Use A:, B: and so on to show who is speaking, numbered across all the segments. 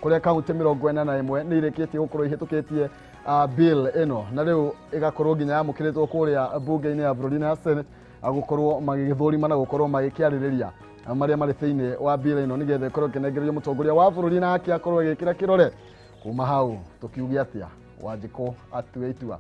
A: Kũrĩa kaunti 41 nĩ irĩkĩtie gũkorwo ihĩtũkĩtie bill ĩno, na rĩu ĩgakorwo nginya yamũkĩrĩtwo kũrĩa bunge-inĩ ya bũrũri na Senate, gũkorwo magĩgĩthũrima na gũkorwo magĩkĩarĩrĩria marĩa marĩ thĩinĩ wa bill ĩno, nĩgetha ĩkorwo ĩkĩnengererio mũtongoria wa bũrũri nake akorwo agĩkĩra kĩrore. Kuma hau tũkiuge atĩa, Wanjikũ atue itua.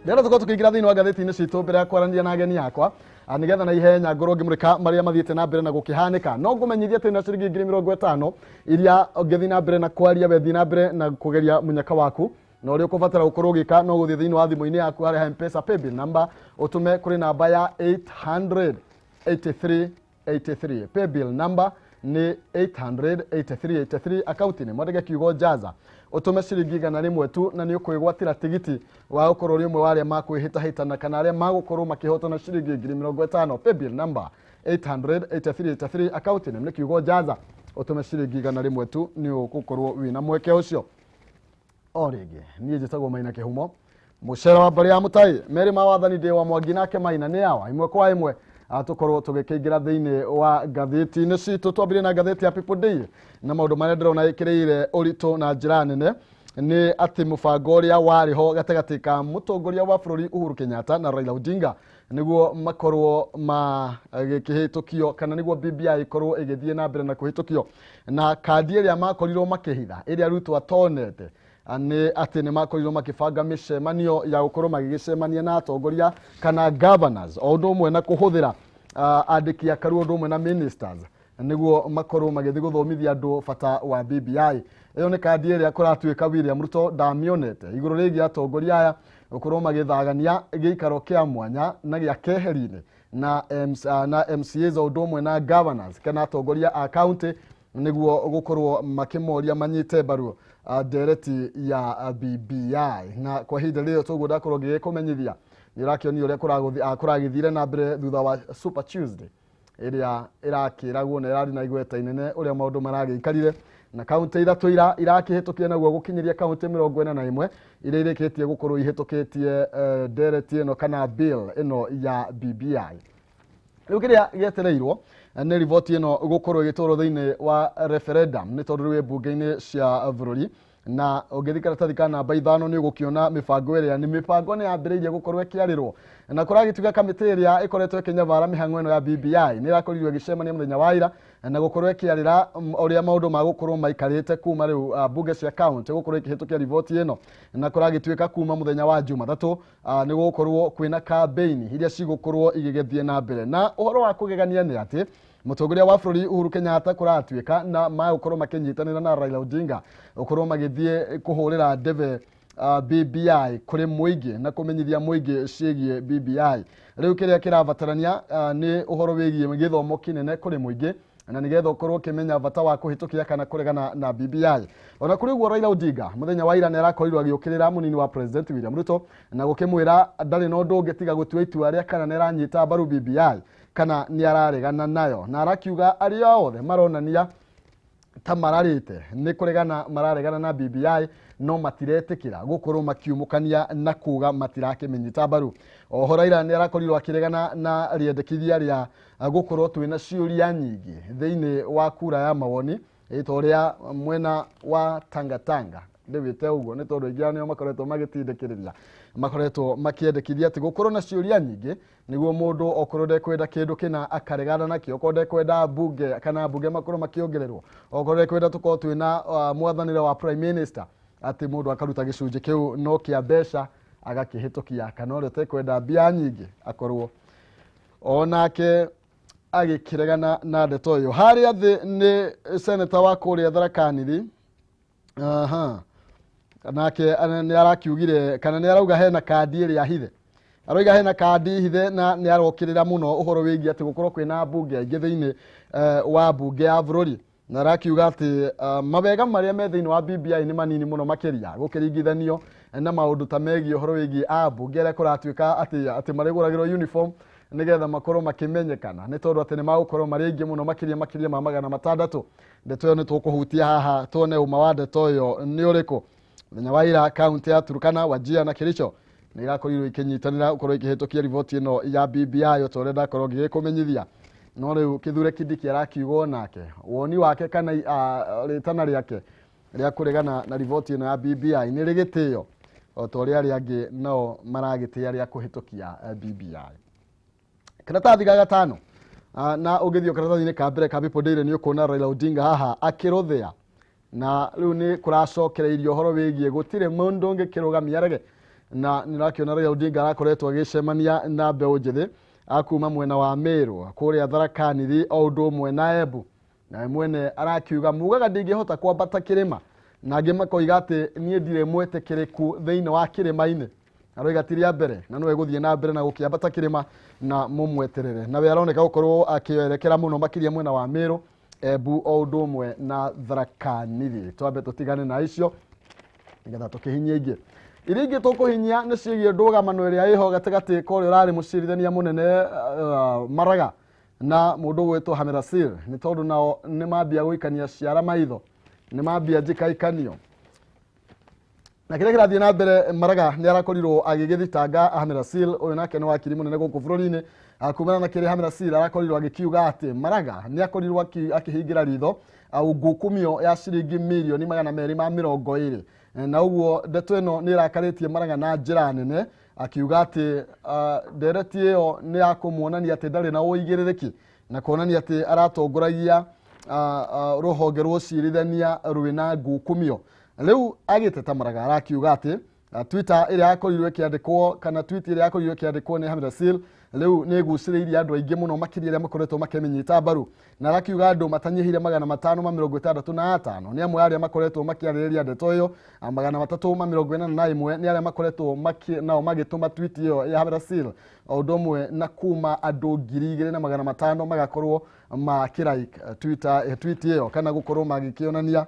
A: Ndĩrenda tũkorwo tũkĩingĩra thĩinĩ wa ngathĩti-inĩ citũ mbere ya kwaranĩria na ageni akwa, nĩgetha na ihenya ngorwo ngĩmũrĩka marĩa mathiĩte na mbere na gũkĩhanĩka. No ngũmenyithia atĩ na ciringi 50,000 iria ũngĩthiĩ na mbere na kwaria, wethiĩ na mbere na kũgeria mũnyaka waku, na ũrĩa ũkũbatara gũkorwo ũgĩka no gũthiĩ thĩinĩ wa thimũ-inĩ yaku harĩa ha M-Pesa paybill number, ũtũme kũrĩ namba ya 883 83. Paybill number nĩ 883 83, akaunti nĩ mwandĩke kiugo jaza, ũtũme ciringi 100 tu, na nĩ ũkwĩgwatĩra tigiti wa gũkorwo ũrĩ ũmwe wa arĩa makwĩhĩtahĩtana kana arĩa magũkorwo makĩhotana ciringi 50,000. Paybill number 883 83, akaunti nĩ kiugo jaza, ũtũme ciringi 100 tu, nĩ ũgũkorwo wĩna mweke ũcio. O rĩngĩ, niĩ njĩtagwo Maina Kĩhumo, mũcere wa mbarĩ ya mũtai merĩ ma wathani, ndĩ wa Mwangi nake Maina nĩ awa ĩmwe kwa ĩmwe. Tũkorwo tũgĩkĩingĩra thĩinĩ wa ngathĩti-inĩ citũ, twambire na ngathĩti ya People Daily, na maũndũ marĩa ndĩrona ĩkĩrĩire ũritũ na njĩra nene nĩ atĩ mũbango ũrĩa warĩ ho gatagatĩ ka mũtongoria wa bũrũri Uhuru Kenyatta na Raila Odinga nĩguo makorwo magĩkĩhĩtũkio, kana nĩguo BBI ĩkorwo ĩgĩthiĩ na mbere na kũhĩtũkio, na kandi ĩrĩa makorirwo makĩhitha ĩrĩa Ruto atonete, nĩ atĩ nĩ makorirwo makĩbanga mĩcemanio ya gũkorwo magĩgĩcemania na atongoria kana governors, o ũndũ ũmwe na kũhũthĩra andĩki a karu, ũndũ ũmwe na ministers, nĩguo makorwo magĩthiĩ gũthomithia andũ bata wa BBI. Ĩyo nĩ kandi ĩrĩa kũratuĩka William Ruto ndamĩonete igũrũ rĩgiĩ atongoria aya gũkorwo magĩthagania gĩikaro kĩa mwanya na gĩa keheri-inĩ na, na MCAs, o ũndũ ũmwe na governors kana atongoria a county, nĩguo gũkorwo makĩmoria manyite mbaru ndereti ya BBI. Na kwa ihinda rĩrĩ toguo ndakorwo ngĩgĩkũmenyithia, nĩ ũrakĩonio ũrĩa kũragĩthire na mbere thutha wa Super Tuesday ĩrĩa ĩrakĩragwo na ĩrarĩ na igweta inene, ũrĩa maũndũ maragĩikarire na kaunti ithatũ ira irakĩhĩtũkia, naguo gũkinyĩria kaunti 41 iria irĩkĩtie gũkorwo ihĩtũkĩtie ndereti ĩno kana bill ĩno ya BBI. Rĩu kĩrĩa gĩetereirwo nĩ riboti ĩno gũkorwo ĩgĩtwarwo thĩinĩ wa referendum, nĩ tondũ rĩu ĩ mbunge-inĩ cia bũrũri. Na ũngĩthiĩ karatathi ka namba 5 nĩ ũgũkĩona mĩbango ĩrĩa nĩ mĩbango nĩ yambĩrĩirie gũkorwo ĩkĩarĩrwo, na kũragĩtuĩka kamĩtĩ ĩrĩa ĩkoretwo ĩkĩnyabara mĩhang'o ĩno ya BBI nĩ ĩrakorirwo ĩgĩcemania mũthenya wa ira na gũkorwo ĩkĩarĩra ũrĩa maũndũ magũkorwo maikarĩte kuma rĩu mbunge cia county gũkorwo ĩkĩhĩtũkia riboti ĩno. Na kũragĩtuĩka kuma mũthenya wa Jumatatũ nĩ gũgũkorwo kwĩna campaign iria cigũkorwo igĩgĩthiĩ na mbere. Na ũhoro wa kũgegania nĩ atĩ mũtongoria wa bũrũri Uhuru Kenyatta kũratuĩka na magũkorwo makĩnyitanĩra na Raila Odinga gũkorwo magĩthiĩ kũhũrĩra ndebe BBI kũrĩ mũingĩ na kũmenyithia mũingĩ ciĩgiĩ BBI. Rĩu kĩrĩa kĩrabatarania nĩ ũhoro wĩgiĩ gĩthomo kĩnene kũrĩ mũingĩ, na nĩgetha ũkorwo ũkĩmenya bata wa kũhĩtũkia kana kũregana na BBI. Ona kũrĩ ũguo, Raila Odinga mũthenya wa ira nĩ arakorirwo agĩũkĩrĩra mũnini wa president William Ruto na gũkĩmwĩra ndarĩ na ũndũ ũngĩ tiga gũtua itua rĩa kana nĩ aranyita mbaru BBI kana nĩ araregana nayo, na arakiuga arĩa othe maronania ta mararĩte nĩ kũregana mararegana na BBI no matiretĩkĩra gũkorwo makiumũkania na kuga matirakĩmĩnyita mbaru. Oho Raila nĩ arakorirwo akĩregana na rĩendekithia rĩa gũkorwo twĩna ciũria nyingĩ thĩinĩ wa kura ya mawoni, ta ũrĩa mwena wa Tangatanga, ndĩwĩte ũguo nĩ tondũ aingĩ ao nĩo makoretwo magĩtindĩkĩrĩria, makoretwo makĩendekithia atĩ gũkorwo na ciũria nyingĩ nĩguo mũndũ okorwo ndekwenda kĩndũ kĩna akaregana nakĩo, okorwo ndekwenda mbunge kana mbunge makorwo makĩongererwo, okorwo ndekwenda tũkorwo twĩna mwathanĩre wa prime minister, atĩ mũndũ akaruta gĩcunjĩ kĩu no kĩa mbeca agakĩhĩtũkia, kana ũrĩa ũtekwenda mbia nyingĩ akorwo onake agĩkĩregana na ndeto ĩyo. Harĩa thĩ nĩ seneta wa kũrĩa Tharaka Nithi, aha, nake nĩ arakiugire kana nĩ arauga hena kandi ĩrĩa hithe, aroiga hena kandi hithe, na nĩ arokĩrĩra mũno ũhoro wĩgiĩ atĩ gũkorwo kwĩna mbunge aingĩ thĩinĩ wa mbunge ya bũrũri, na arakiuga atĩ mawega marĩa me thĩinĩ wa BBI nĩ manini mũno makĩria gũkĩringithanio na maũndũ ta megiĩ ũhoro wĩgiĩ ambunge arĩa kũratuĩka atĩ marĩgũragĩrwo uniform nĩgetha makorwo makĩmenyekana, nĩ tondũ atĩ nĩ magũkorwo marĩ aingĩ mũno makĩria ma 600. Ndeto ĩyo nĩ tũkũhutia haha tuone ũma wa ndeto ĩyo nĩ ũrĩkũ. Mũthenya wa ira kaunti ya Turkana, Wajir na Kericho nĩ irakorirwo ikĩnyitanĩra gũkorwo ikĩhĩtũkia riboti ĩno ya BBI, o ta ũrĩa ndakorwo ngĩgĩkũmenyithia. No rĩu Kithure Kindiki arakiuga nake woni wake kana rĩtana rĩake rĩa kũregana na riboti ĩno ya BBI nĩ rĩgĩtĩo o ta ũrĩa arĩa angĩ nao maragĩtĩa rĩa kũhĩtũkia BBI. Karatathi ga gatano, na ũngĩthiĩ karatathi-inĩ ka mbere ka People Daily nĩ ũkuona Raila Odinga haha akĩrũthĩa, na rĩu nĩ kũracokereirio ũhoro wĩgiĩ gũtirĩ mũndũ ũngĩ kĩrũgamia arege. Na nĩ ũrakĩona Raila Odinga arakoretwo agĩcemania na mbeũ njĩthĩ akuma mwena wa Meru kũrĩa Tharaka Nithi o ũndũ ũmwe na Embu, na mwene arakiuga mugaga ndingĩhota kwambata kĩrĩma, na angĩ makoiga atĩ niĩ ndirĩ mwĩtĩkĩrĩku thĩinĩ wa kĩrĩma-inĩ. Aroiga ti rĩa mbere na no egũthiĩ na mbere na gũkĩambata kĩrĩma na mũmweterere. Na we aroneka gũkorwo akĩerekera mũno makĩria mwena wa Meru, Embu o ũndũ ũmwe na Tharaka Nithi. Twambe tũtigane na icio nĩgetha tũkĩhinyie ingĩ. Iria ingĩ tũkũhinyia nĩ ciĩgiĩ ndũgamano ĩrĩa ĩho gatagatĩ ka ũrĩa ũrarĩ mũcirithania mũnene Maraga na mũndũ ũgwĩtwo Ahmed Nassir, nĩ tondũ nao nĩ mambia gũikania ciara maitho, nĩ mambia njĩkaikanio. Na kĩrĩa kĩrathiĩ na mbere, Maraga nĩ arakorirwo agĩgĩthitanga Ahmed Nassir, ũyũ nake nĩ wakiri mũnene gũkũ bũrũri-inĩ, kumana na kĩrĩa Ahmed Nassir arakorirwo agĩkiuga atĩ Maraga nĩ akorirwo akĩhingĩra ritho ngukumio ya ciringi mirioni 220, na ũguo ndeto ĩno nĩ ĩrakarĩtie Maraga na njĩra nene, akiuga atĩ ndereti ĩyo nĩ ya kũmuonania atĩ ndarĩ na ũigĩrĩrĩki na kuonania atĩ aratongoragia rũhonge rwa ũcirithania rwĩna ngukumio. Rĩu agĩteta Maraga arakiuga atĩ Twitter ĩrĩa yakorirwo ĩkĩandĩkwo kana tweet ĩrĩa yakorirwo ĩkĩandĩkwo nĩ Ahmed Nassir rĩu nĩ ĩgucĩrĩirie andũ aingĩ mũno makĩria arĩa makoretwo makĩmĩnyita mbaru, na arakiuga andũ matanyihĩire 565 nĩ amwe arĩa makoretwo makĩarĩrĩria ndeto ĩyo, 381 nĩ arĩa makoretwo nao magĩtũma tweet ĩyo ya Ahmed Nassir, o ũndũ ũmwe na kuma andũ 2500 magakorwo makĩlike Twitter tweet ĩyo kana gũkorwo magĩkĩonania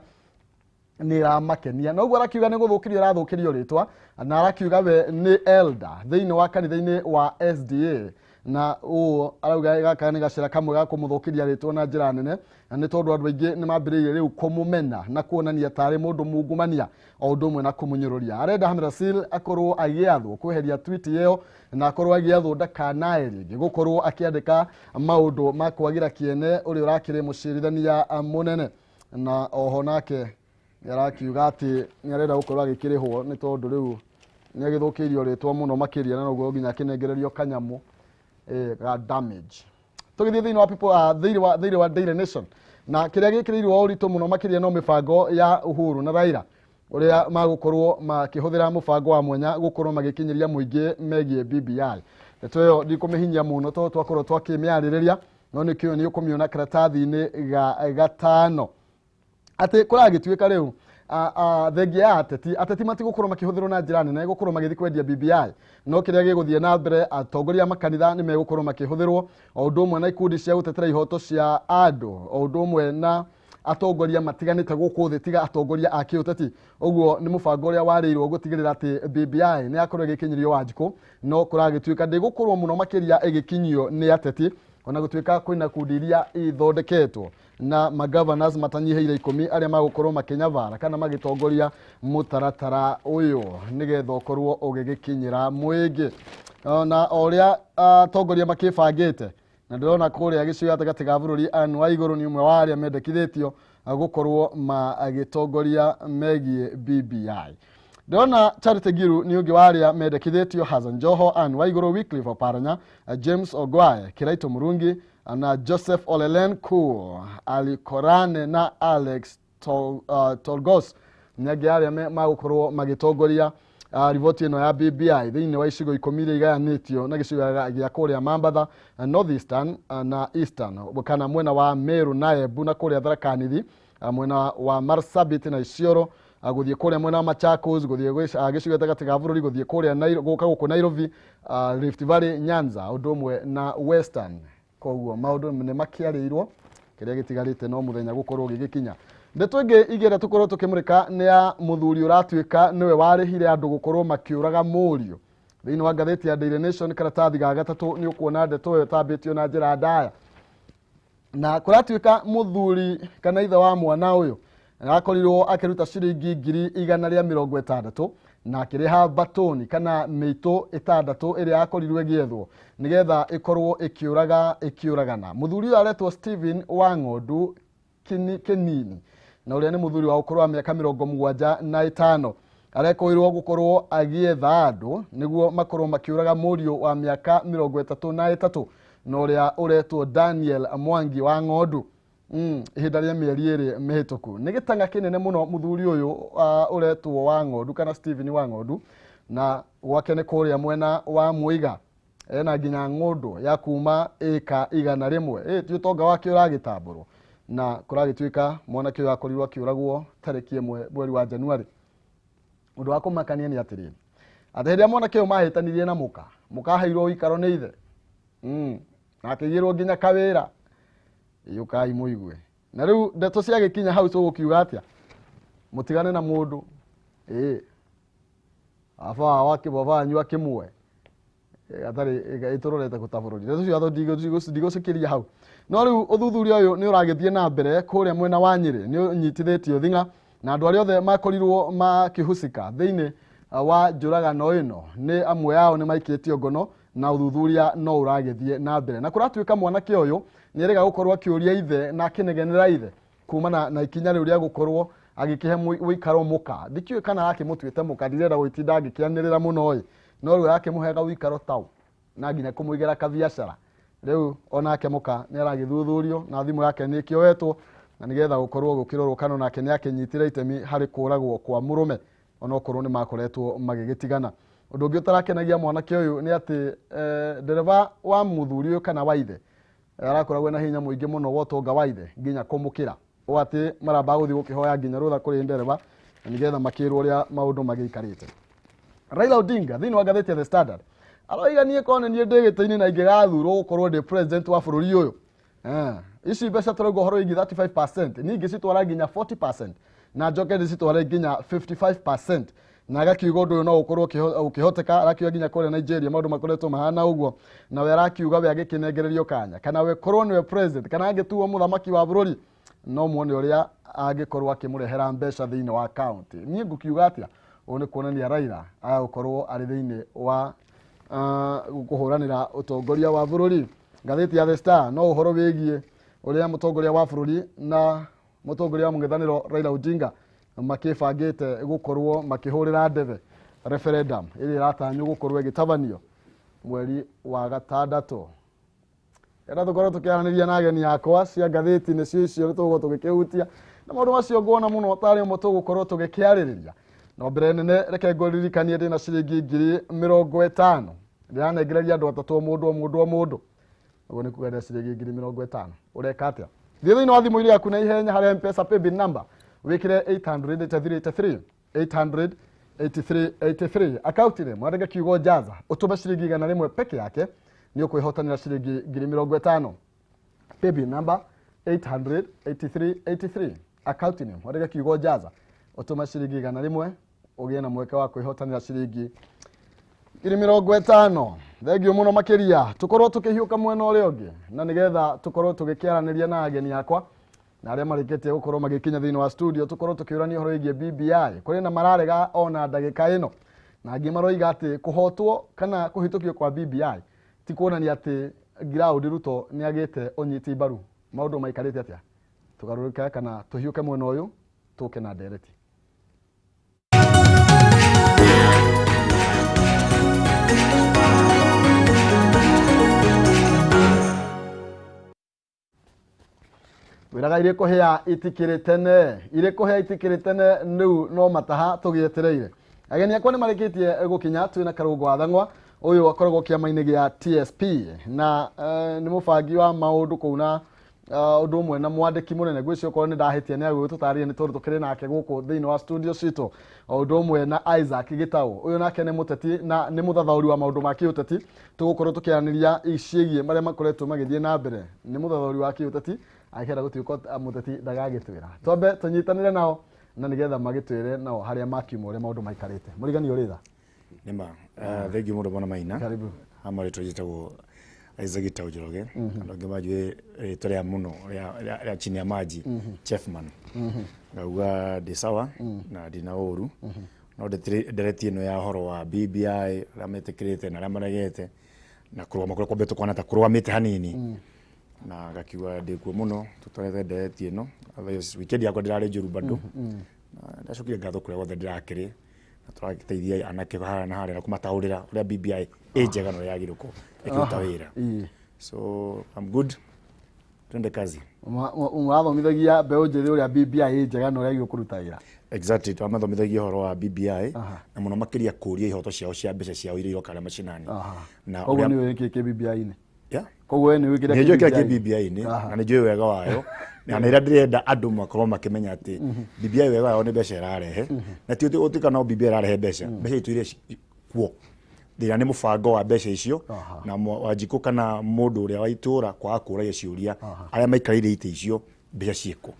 A: nĩ ĩramakenia. Na ũguo arakiuga nĩ gũthũkĩrio arathũkĩrio rĩtwa, na arakiuga we nĩ elder thĩinĩ wa kanitha-inĩ wa SDA, na ũũ arauga gaka nĩ gacĩra kamwe ga kũmũthũkĩria rĩtwa na njĩra nene, na nĩ tondũ andũ aingĩ nĩ mambĩrĩirie rĩu kũmũmena na kuonania tarĩ mũndũ mungumania o ũndũ ũmwe na kũmũnyũrũria. Arenda Ahmed Nassir akorwo agĩathwo kweheria tweet ĩyo na akorwo agĩathwo ndakanae rĩngĩ gũkorwo akĩandĩka maũndũ ma kwagĩra kĩene ũrĩa ũrakĩrĩ mũcirithania mũnene. Na oho nake nĩ arakiuga atĩ nĩ arenda gũkorwo agĩkĩrĩhwo nĩ tondũ rĩu nĩ agĩthũkĩirio rĩtwa mũno makĩria, na noguo nginya akĩnengererio kanyamũ ga damage. Tũgĩthiĩ thĩinĩ wa people, thĩinĩ wa Daily Nation, na kĩrĩa gĩkĩrĩirwo ũritũ mũno makĩria no mĩbango ya Uhuru na Raila ũrĩa magũkorwo makĩhũthĩra mũbango wa mwanya gũkorwo magĩkinyĩria mũingĩ megiĩ BBI. Ndeto ĩyo ndikũmĩhinyia mũno tondũ twakorwo twakĩmĩarĩrĩria, no nĩkĩo nĩ ũkũmĩona karatathi-inĩ ga gatano atĩ kũragĩtuĩka rĩu thengia ya ateti matigũkorwo makĩhũthĩrwo na njĩra nene gũkorwo magĩthiĩ kwendia BBI, no kĩrĩa gĩgũthiĩ na mbere atongoria a makanitha nĩ megũkorwo makĩhũthĩrwo o ũndũ ũmwe na ikundi cia gũtetera ihoto cia andũ o ũndũ ũmwe na atongoria matiganĩte gũkũ thĩ tiga atongoria a kĩũteti. Ũguo nĩ mũbango ũrĩa warĩirwo gũtigĩrĩra atĩ BBI nĩ yakorwo ĩgĩkinyĩrio Wanjikũ, no kũragĩtuĩka ndĩgũkorwo mũno makĩria ĩgĩkinyio nĩ ateti, ona gũtuĩka kwĩna kundi iria ithondeketwo na magovernors matanyihĩire 10 arĩa magũkorwo makĩnyabara kana magĩtongoria mũtaratara ũyũ nĩgetha ũkorwo ũgĩgĩkinyĩra mũingĩ. Na o ũrĩa atongoria makĩbangĩte, na ndĩrona kũrĩa gĩcigo gatagatĩ ga bũrũri Anne Waigũrũ nĩ ũmwe wa arĩa mendekithĩtio gũkorwo magĩtongoria megiĩ BBI. Ndĩrona Charity Ngilu nĩ ũngĩ wa arĩa mendekithĩtio, Hassan Joho, Anne Waigũrũ, Wycliffe Oparanya, James Ogwae, Kiraito Murungi na Joseph Olelen Kuo, Ali Korane na Alex Tolgos nĩ angĩ arĩa magũkorwo magĩtongoria riboti ĩno ya BBI thĩinĩ wa icigo 10 iria igayanĩtio na gĩcigo gĩa kũrĩa Mambatha, North Eastern na Eastern kana mwena wa Meru na Embu na kũrĩa Tharaka Nithi, mwena wa Marsabit na Isiolo, gũthiĩ kũrĩa mwena wa Machakos, gũthiĩ gĩcigo gatagatĩ ga bũrũri, gũthiĩ kũrĩa gũka gũkũ Nairobi, Rift Valley, Nyanza ũndũ ũmwe na Western. Koguo maũndũ nĩ makĩarĩirwo, kĩrĩa gĩtigarĩte no mũthenya gũkorwo gĩgĩkinya. Ndeto ĩngĩ igĩrĩ tũkorwo tũkĩmũrĩka nĩ ya mũthuri ũratuĩka nĩwe warĩhire andũ gũkorwo makĩũraga mũriũ. Thĩinĩ wa ngathĩti ya Daily Nation karatathi ga gatatũ nĩ ũkuona ndeto ĩyo ĩtambĩtio na njĩra ndaya. Na kũratuĩka mũthuri kana ithe wa mwana ũyũ arakorirwo akĩruta ciringi 160,000 Na akĩrĩha batoni kana mĩitũ 6 ĩrĩa yakorirwo ĩgĩethwo nĩgetha ĩkorwo ĩkĩũraga ĩkĩũragana. Mũthuri ũyũ aretwo Stephen Wang'ondu Kĩnini, na ũrĩa nĩ mũthuri wa ũkũrũ wa mĩaka 75, arekũĩrwo gũkorwo agĩetha andũ nĩguo makorwo makĩũraga mũriũ wa mĩaka 33 na ũrĩa ũretwo Daniel Mwangi wa Ng'ondu ihinda rĩa mĩeri 2 mĩhĩtũku. Nĩ gĩtang'a kĩnene mũno mũthuri ũyũ ũretwo wa Ng'ondu kana Stephen wa Ng'ondu, na gwake nĩ kũrĩa mwena wa Mũiga, ena nginya ng'ũndũ ya kuma ĩka 100. Ti ũtonga wake ũragĩtambũrwo, na kũragĩtuĩka mwanake ũyũ akorirwo akĩũragwo tarĩki 1 mweri wa Januari. Ũndũ wa kũmakania nĩ atĩrĩrĩ, atĩ hĩndĩ ĩrĩa mwanake ũyũ mahĩtanirie na mũka, mũka aheirwo ũikaro nĩ ithe, na akĩigĩrwo nginya kawĩra. Ĩũkai mũigue. Na rĩu ndeto ciagĩkinya hau tũgũkiuga atĩa? Mũtigane na mũndũ. Baba wao baba wanyu akĩmuoe. Atarĩ ĩtũrorete gũta bũrũri. Ndeto ciothe ndigũcikiria hau. No rĩu ũthuthuria ũyũ nĩ ũragĩthiĩ na mbere kũrĩa mwena wa Nyĩrĩ, nĩ ũnyitithĩtio thing'a, na andũ arĩa othe makorirwo makĩhusika thĩinĩ wa njũragano ĩno nĩ amwe ao nĩ maikĩtio ngono, na ũthuthuria no ũragĩthiĩ na mbere. Na kũratuĩka mwanake ũyũ nĩ erĩga gũkorwo akĩũria ithe na akĩnegenera ithe kumana na ikinya rĩu rĩa gũkorwo agĩkĩhe ũikaro mũka. Ndikĩũĩ kana akĩmũtuĩte mũka, ndirenda gũgĩtinda ngĩkĩanĩrĩra mũno ĩ, no rĩu akĩmũheaga ũikaro tau na nginya kũmũigĩra kabiacara. Rĩu onake mũka nĩ aragĩthuthurio na thimũ yake nĩ ĩkĩoetwo, na nĩgetha gũkorwo gũkĩrorwo kana onake nĩ akĩnyitire itemi harĩ kũragwo kwa mũrũme, onokorwo nĩ makoretwo magĩgĩtigana. Ũndũ ũngĩ ũtarakenagia mwanake ũyũ nĩ atĩ ndereba wa mũthuri ũyũ kana wa ithe arakoragwo na hinya mũingĩ mũno wa ũtonga wa ithe nginya kũmũkĩra, o atĩ maramba gũthiĩ gũkĩhoya nginya rũtha kũrĩ ndereba na nĩgetha makĩrwo ũrĩa maũndũ magĩikarĩte. Raila Odinga thĩinĩ wa ngathĩti ya The Standard aroiga niĩ korwo nĩ niĩ ndĩ gĩtĩ-inĩ na ingĩgathurwo gũkorwo ndĩ president wa bũrũri ũyũ, ici mbeca tũrauga ũhoro wĩgiĩ 35%, niĩ ingĩcitwara nginya 40% na njoke ndĩcitware nginya 55%. Na agakiuga ũndũ ũyũ no ũkorwo ũkĩhoteka. Arakiuga nginya kũrĩa Nigeria maũndũ makoretwo mahana ũguo, na we arakiuga we agĩkĩnengererio kanya kana we korwo nĩwe president kana angĩtuo mũthamaki wa bũrũri, no muone ũrĩa angĩkorwo akĩmũrehera mbeca thĩinĩ wa county. Niĩ ngũkiuga atĩa? Ũũ nĩ kuonania Raila agũkorwo arĩ thĩinĩ wa kũhũranĩra ũtongoria wa bũrũri. Ngathĩti ya The Star no ũhoro wĩgiĩ ũrĩa mũtongoria wa bũrũri na mũtongoria wa mũng'ethanĩro Raila Odinga makĩbangĩte gũkorwo makĩhũrĩra ndebe referendum ĩrĩa ĩratanywo gũkorwo ĩgĩtabanio mweri wa 6. Enda tũkorwo tũkĩaranĩria na ageni akwa cia ngathĩti nĩcio icio tũgũkorwo tũgĩkĩhutia na maũndũ macio nguona mũno tarĩ ũmwe tũgũkorwo tũgĩkĩarĩrĩria. No mbere nene reke ngũririkanie ndĩna ciringi 50,000 ndĩranengereria andũ atatũ o mũndũ o mũndũ o mũndũ. Ũguo nĩ kuga ndĩna ciringi 50,000. Ũreka atĩa? Thiĩ thĩinĩ wa thimũ yaku na ihenya harĩa M-Pesa paybill number wĩkĩre 883 883 883 akaunti nĩ mwandĩke kiugo Jaza ũtũme ciringi 100 peke yake nĩ ũkwĩhotanĩra ciringi 50,000. Paybill number 883 83 akaunti nĩ mwandĩke kiugo Jaza ũtũme ciringi 100 ũgĩe na mweke wa kwĩhotanĩra ciringi 50,000. Thengiũ mũno makĩria tũkorwo tũkĩhiũka mwena ũrĩa ũngĩ na nĩgetha tũkorwo tũgĩkĩaranĩria na ageni akwa na arĩa marĩkĩtie gũkorwo magĩkinya thĩinĩ wa studio, tũkorwo tũkĩũrania ũhoro wĩgiĩ BBI. Kũrĩ na mararega ona ndagĩka ĩno, na angĩ maroiga atĩ kũhotwo kana kũhĩtũkio kwa BBI ti kuonania atĩ Ground Ruto nĩ agĩte ũnyiti mbaru. Maũndũ maikarĩte atĩa? Tũgarũrũke kana tũhiũke mwena ũyũ tũke na ndereti. Wĩraga irĩ kũhĩa itikĩrĩ tene, irĩ kũhĩa itikĩrĩ tene, rĩu no mataha tũgĩetereire. Ageni akwa nĩ marĩkĩtie gũkinya, twĩna Karũngũ wa Thang'wa, ũyũ akoragwo kĩama-inĩ gĩa TSP na nĩ mũbangi wa maũndũ kũu na ũndũ ũmwe na mwandĩki mũnene. Ngwĩciria okorwo nĩ ndahĩtia nĩ agũgĩtũtarĩria nĩ tondũ tũkĩrĩ nake gũkũ thĩinĩ wa studio citũ. O ũndũ ũmwe na Isaac Gĩtaũ, ũyũ nake nĩ mũteti na nĩ mũthathaũri wa maũndũ ma kĩũteti. Tũgũkorwo tũkĩaranĩria ciĩgiĩ marĩa makoretwo magĩthiĩ na mbere. Nĩ mũthathaũri wa kĩũteti, akĩenda gũtuĩka mũteti ndagagĩtwĩra. Twambe tũnyitanĩre nao na nĩgetha magĩtwĩre nao harĩa makiuma ũrĩa maũndũ maikarĩte. Mũrigani ũrĩ tha?
B: Nĩma, thengiũ mũno bwana Maina.
A: Karibu.
B: Hama rĩtwa njĩtagwo Isaac Gĩtaũ Njoroge. Andũ angĩ manjũĩ rĩtwa rĩa mũno rĩa chini ya maji, Chefman. Ngauga ndĩ sawa na ndina ũru. No ndereti ĩno ya ũhoro wa BBI arĩa metĩkĩrĩte na arĩa maregete na kũrũgama kũrĩa kwambĩtwo kwana ta kũrũgamĩte hanini na ngakiuga ndĩkuo mũno tũtwarĩte ndereti ĩno. Otherwise, weekend yakwa ndĩrarĩ njũru bado na ndacokia ngatho kũrĩa guothe ndĩrakĩrĩ na tũragĩteithia anake harĩa na harĩa na kũmataũrĩra ũrĩa BBI ĩ njega na ũrĩa yagĩrĩirwo ĩkĩruta wĩra. So I'm good, twende kazi.
A: Mũrathomithagia mbeũ njĩthĩ ũrĩa BBI ĩ njega na ũrĩa yagĩrĩirwo kũruta wĩra.
B: Exactly, twamathomithagia ũhoro wa BBI na mũno makĩria kũria ihoto ciao cia mbeca ciao iria iroka harĩa macinani.
A: Na koguo nĩ ũĩ kĩ BBI-inĩ?
B: Yeah.
A: Koguo we nĩ ũĩ kĩrĩa
B: kĩ nĩ njũĩ kĩrĩa kĩ BBI-inĩ na nĩ njũĩ wega wayo na nĩ ĩrĩa ndĩrenda andũ makorwo makĩmenya atĩ BBI wega wayo nĩ mbeca ĩrarehe na ti ũtuĩka no BBI ĩrarehe mbeca, mbeca itũire kuo. Thĩna nĩ mũbango wa mbeca icio na Wanjikũ kana mũndũ ũrĩa wa itũra kwaga kũragia ciũria arĩa maikarĩire itĩ icio mbeca ciĩkũ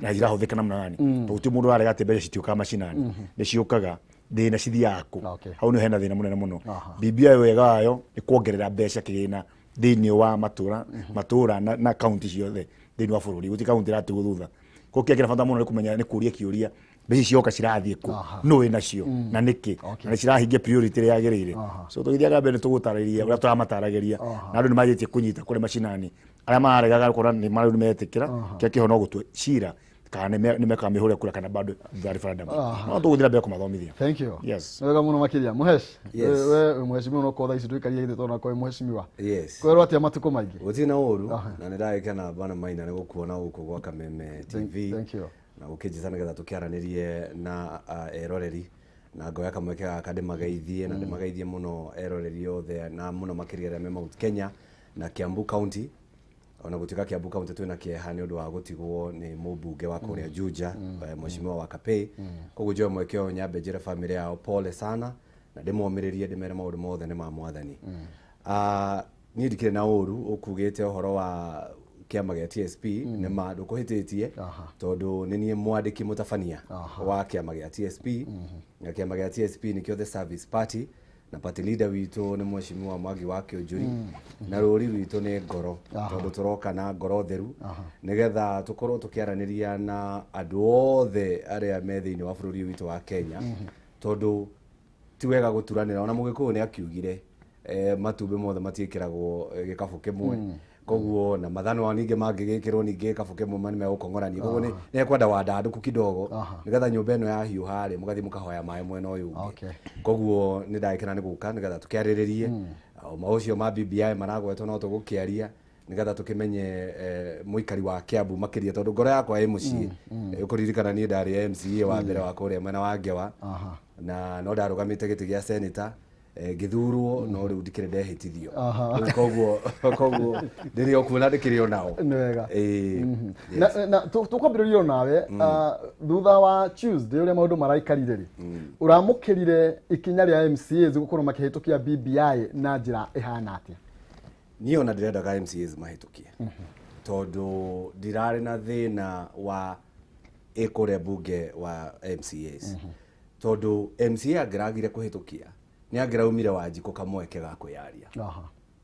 B: na irahũthĩka namna gani, tondũ gũtirĩ mũndũ ũrarega atĩ mbeca citiũkaga macinani, nĩ ciũkaga, thĩna cithiaga kũ? Hau nĩho hena thĩna mũnene mũno. BBI wega wayo nĩ kuongerera mbeca kĩgĩna thĩinĩ wa matũra matũra na kaunti ciothe thĩinĩ wa bũrũri, gũtirĩ kaunti ĩratigwo thutha. Koguo kĩrĩa kĩrĩ bata mũno nĩ kũmenya nĩ kũria kĩũria mbeca cioka cirathiĩ kũ, nũ wĩ nacio na nĩkĩ na nĩ cirahingia priority ĩrĩa yagĩrĩire. So tũgĩthiaga mbere nĩ tũgũtarĩria ũrĩa tũramataragĩria na andũ nĩ manjĩtie kũnyita kũrĩ macinani arĩa mararegaga gũkora nĩ marĩu nĩ metĩkĩra kĩrĩa kĩho no gũtua cira kana nĩ mekaga mĩhũre kura kana bado thutha referendum no tũgũthiĩ na mbere kũmathomithia.
A: Thank you.
B: Yes.
A: Nĩ wega mũno makĩria. Mũhesh,
C: Yes.
A: we wĩ mũheshimiwa no thaa ici ndũikarie gĩtĩ tondũ nakorwo wĩ mũheshimiwa.
C: Yes.
A: Kwerwo atĩa matukũ maingĩ?
C: Gũtirĩ na ũru na nĩ ndagĩkena bwana Maina nĩ gũkuona gũkũ gwa Kameme TV.
A: Thank you.
C: Na gũkĩnjĩta nĩgetha tũkĩaranĩrie na eroreri na ngoya kamweke gaka ndĩmageithie na ndĩmageithie mũno eroreri othe na mũno makĩria arĩa me Mount Kenya na Kiambu County. Ona gũtuĩka Kiambu County twĩna kĩeha nĩ ũndũ wa gũtigwo nĩ mũmbunge wa kũrĩa Juja, mheshimiwa wa Kapei. Koguo njoe mweke ũyũ nyambe njĩre famĩlĩ yao pole sana na ndĩmomĩrĩrie ndĩmere maũndũ mothe nĩ ma mwathani. Niĩ ndikĩrĩ na ũru ũkugĩte ũhoro wa kĩama gĩa TSP nĩ ma ndũkũhĩtĩtie tondũ nĩ niĩ mwandĩki mũtabania wa kĩama gĩa TSP na kĩama gĩa TSP nĩkĩo The Service Party na party leader witũ nĩ mheshimiwa Mwangi wa Kĩũnjũri na rũri rwitũ nĩ ngoro tondũ tũroka na ngoro theru nĩgetha tũkorwo tũkĩaranĩria na andũ othe arĩa me thĩinĩ wa bũrũri witũ wa Kenya tondũ ti wega gũturanĩra. Ona Mũgĩkũyũ nĩ akiugire matumbĩ mothe matiĩkĩragwo gĩkabũ kĩmwe, koguo na mathanwa ningĩ mangĩgĩkĩrwo ningĩ gĩkabũ kĩmwe nĩ megũkong'orania, koguo nĩ ekwenda wandandũku kidogo nĩgetha nyũmba ĩno yahiũha rĩ mũgathiĩ mũkahoya maĩ mwena ũyũ ũngĩ. Koguo nĩ ndagĩkena nĩ gũka nĩgetha tũkĩarĩrĩrie o maũcio ma BBI maragwetwo no tũgũkĩaria nĩgetha tũkĩmenye mũikari wa Kiambu makĩria tondũ ngoro yakwa ĩ mũciĩ. Ũkũririkana niĩ ndarĩ MCA wa mbere wa kũrĩa mwena wa Ngewa na no ndarũgamĩte gĩtĩ gĩa senator ngĩthurwo no rĩu ndikĩrĩ ndehĩtithio. Koguo ndĩrĩ o kuo na ndĩkĩrĩ o nao.
A: Nĩ wega. Na tũkwambĩrĩria nawe thutha wa Tuesday ũrĩa maũndũ maraikarire rĩ, ũramũkĩrire ikinya rĩa MCAs gũkorwo makĩhĩtũkia BBI na njĩra ĩhana atĩa?
C: Niĩ ona ndĩrendaga MCAs mahĩtũkie tondũ ndirarĩ na thĩna wa ĩkũrĩa mbunge wa MCAs tondũ MCA angĩragire kũhĩtũkia nĩ angĩraumire Wanjikũ kamweke ga kwĩyaria,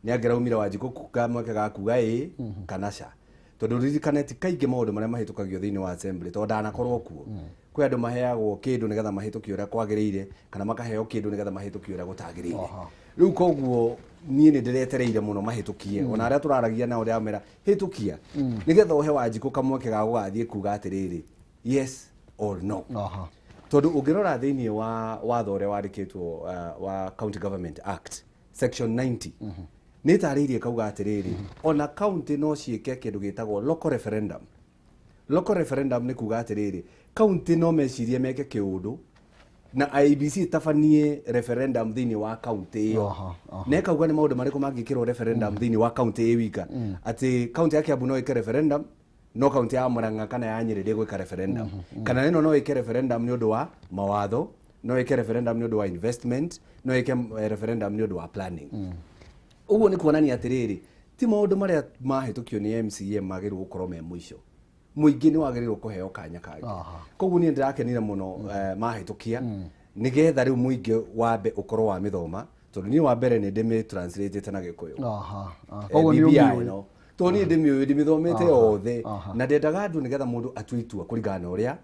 C: nĩ angĩraumire Wanjikũ kamweke ga kuga ĩ kana ca, tondũ ririkane ti kaingĩ maũndũ marĩa mahĩtũkagio thĩinĩ wa assembly tondũ ndanakorwo kuo. Kwĩ andũ maheagwo kĩndũ nĩgetha mahĩtũkie ũrĩa kwagĩrĩire kana makaheo kĩndũ nĩgetha mahĩtũkie ũrĩa gũtagĩrĩire. Rĩu koguo niĩ nĩ ndĩretereire mũno mahĩtũkie ona arĩa tũraragia nao ndĩramera hĩtũkia nĩgetha ũhe Wanjikũ kamweke ga gũgathiĩ kuga atĩrĩrĩ yes or no. Tondũ ũngĩrora thĩinĩ wa watho ũrĩa wandĩkĩtwo wa County Government Act section 90 nĩ ĩtarĩirie kauga atĩrĩrĩ ona county no ciĩke kĩndũ gĩtagwo local referendum. Local referendum nĩ kuga atĩrĩrĩ county no mecirie meke kĩũndũ na IEBC ĩtabanie referendum thĩinĩ wa county ĩyo na ĩkauga nĩ maũndũ marĩkũ mangĩkĩrwo referendum thĩinĩ wa county ĩ wika atĩ county ya Kiambu no ĩke referendum no county ya Murang'a kana ya Nyĩrĩ ndĩgwĩka referendum kana ĩno no ĩke referendum nĩ ũndũ wa mawatho no ĩke referendum nĩ ũndũ wa investment no ĩke referendum nĩ ũndũ wa planning. Ũguo nĩ kuonania atĩrĩrĩ ti maũndũ marĩa mahĩtũkio nĩ MCA magĩrĩirwo gũkorwo me mũico, mũingĩ nĩ wagĩrĩirwo kũheo kanya kangĩ. Koguo niĩ ndĩrakenire mũno mahĩtũkia nĩgetha rĩu mũingĩ wambe ũkorwo wa mĩthoma tondũ niĩ wa mbere nĩ ndĩmĩ translate na Gĩkũyũ.
A: Koguo nĩ ũmĩũĩ.
C: Tondũ niĩ ndĩmĩũĩ ndĩmĩthomete yothe na ndendaga andũ nĩgetha mũndũ atue itua kũringana na ũrĩa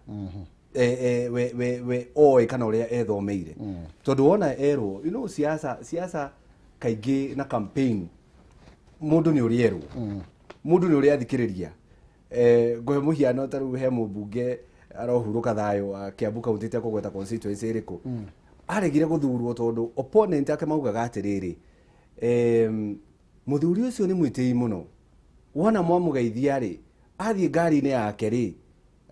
C: we oĩ kana ũrĩa ethomeire, tondũ wona erwo, you know, siasa kaingĩ na campaign mũndũ nĩ ũrĩa erwo, mũndũ nĩ ũrĩa athikĩrĩria. Ngũhe mũhiano, ta rĩu he mũmbunge arohurũka thayũ wa Kiambu County, itekũgweta constituency ĩrĩkũ, aregire gũthurwo tondũ opponent ake maugaga atĩrĩrĩ, mũthuri ũcio nĩ mwĩtĩi mũno, wona mwamũgeithia rĩ, athiĩ ngari-inĩ yake rĩ,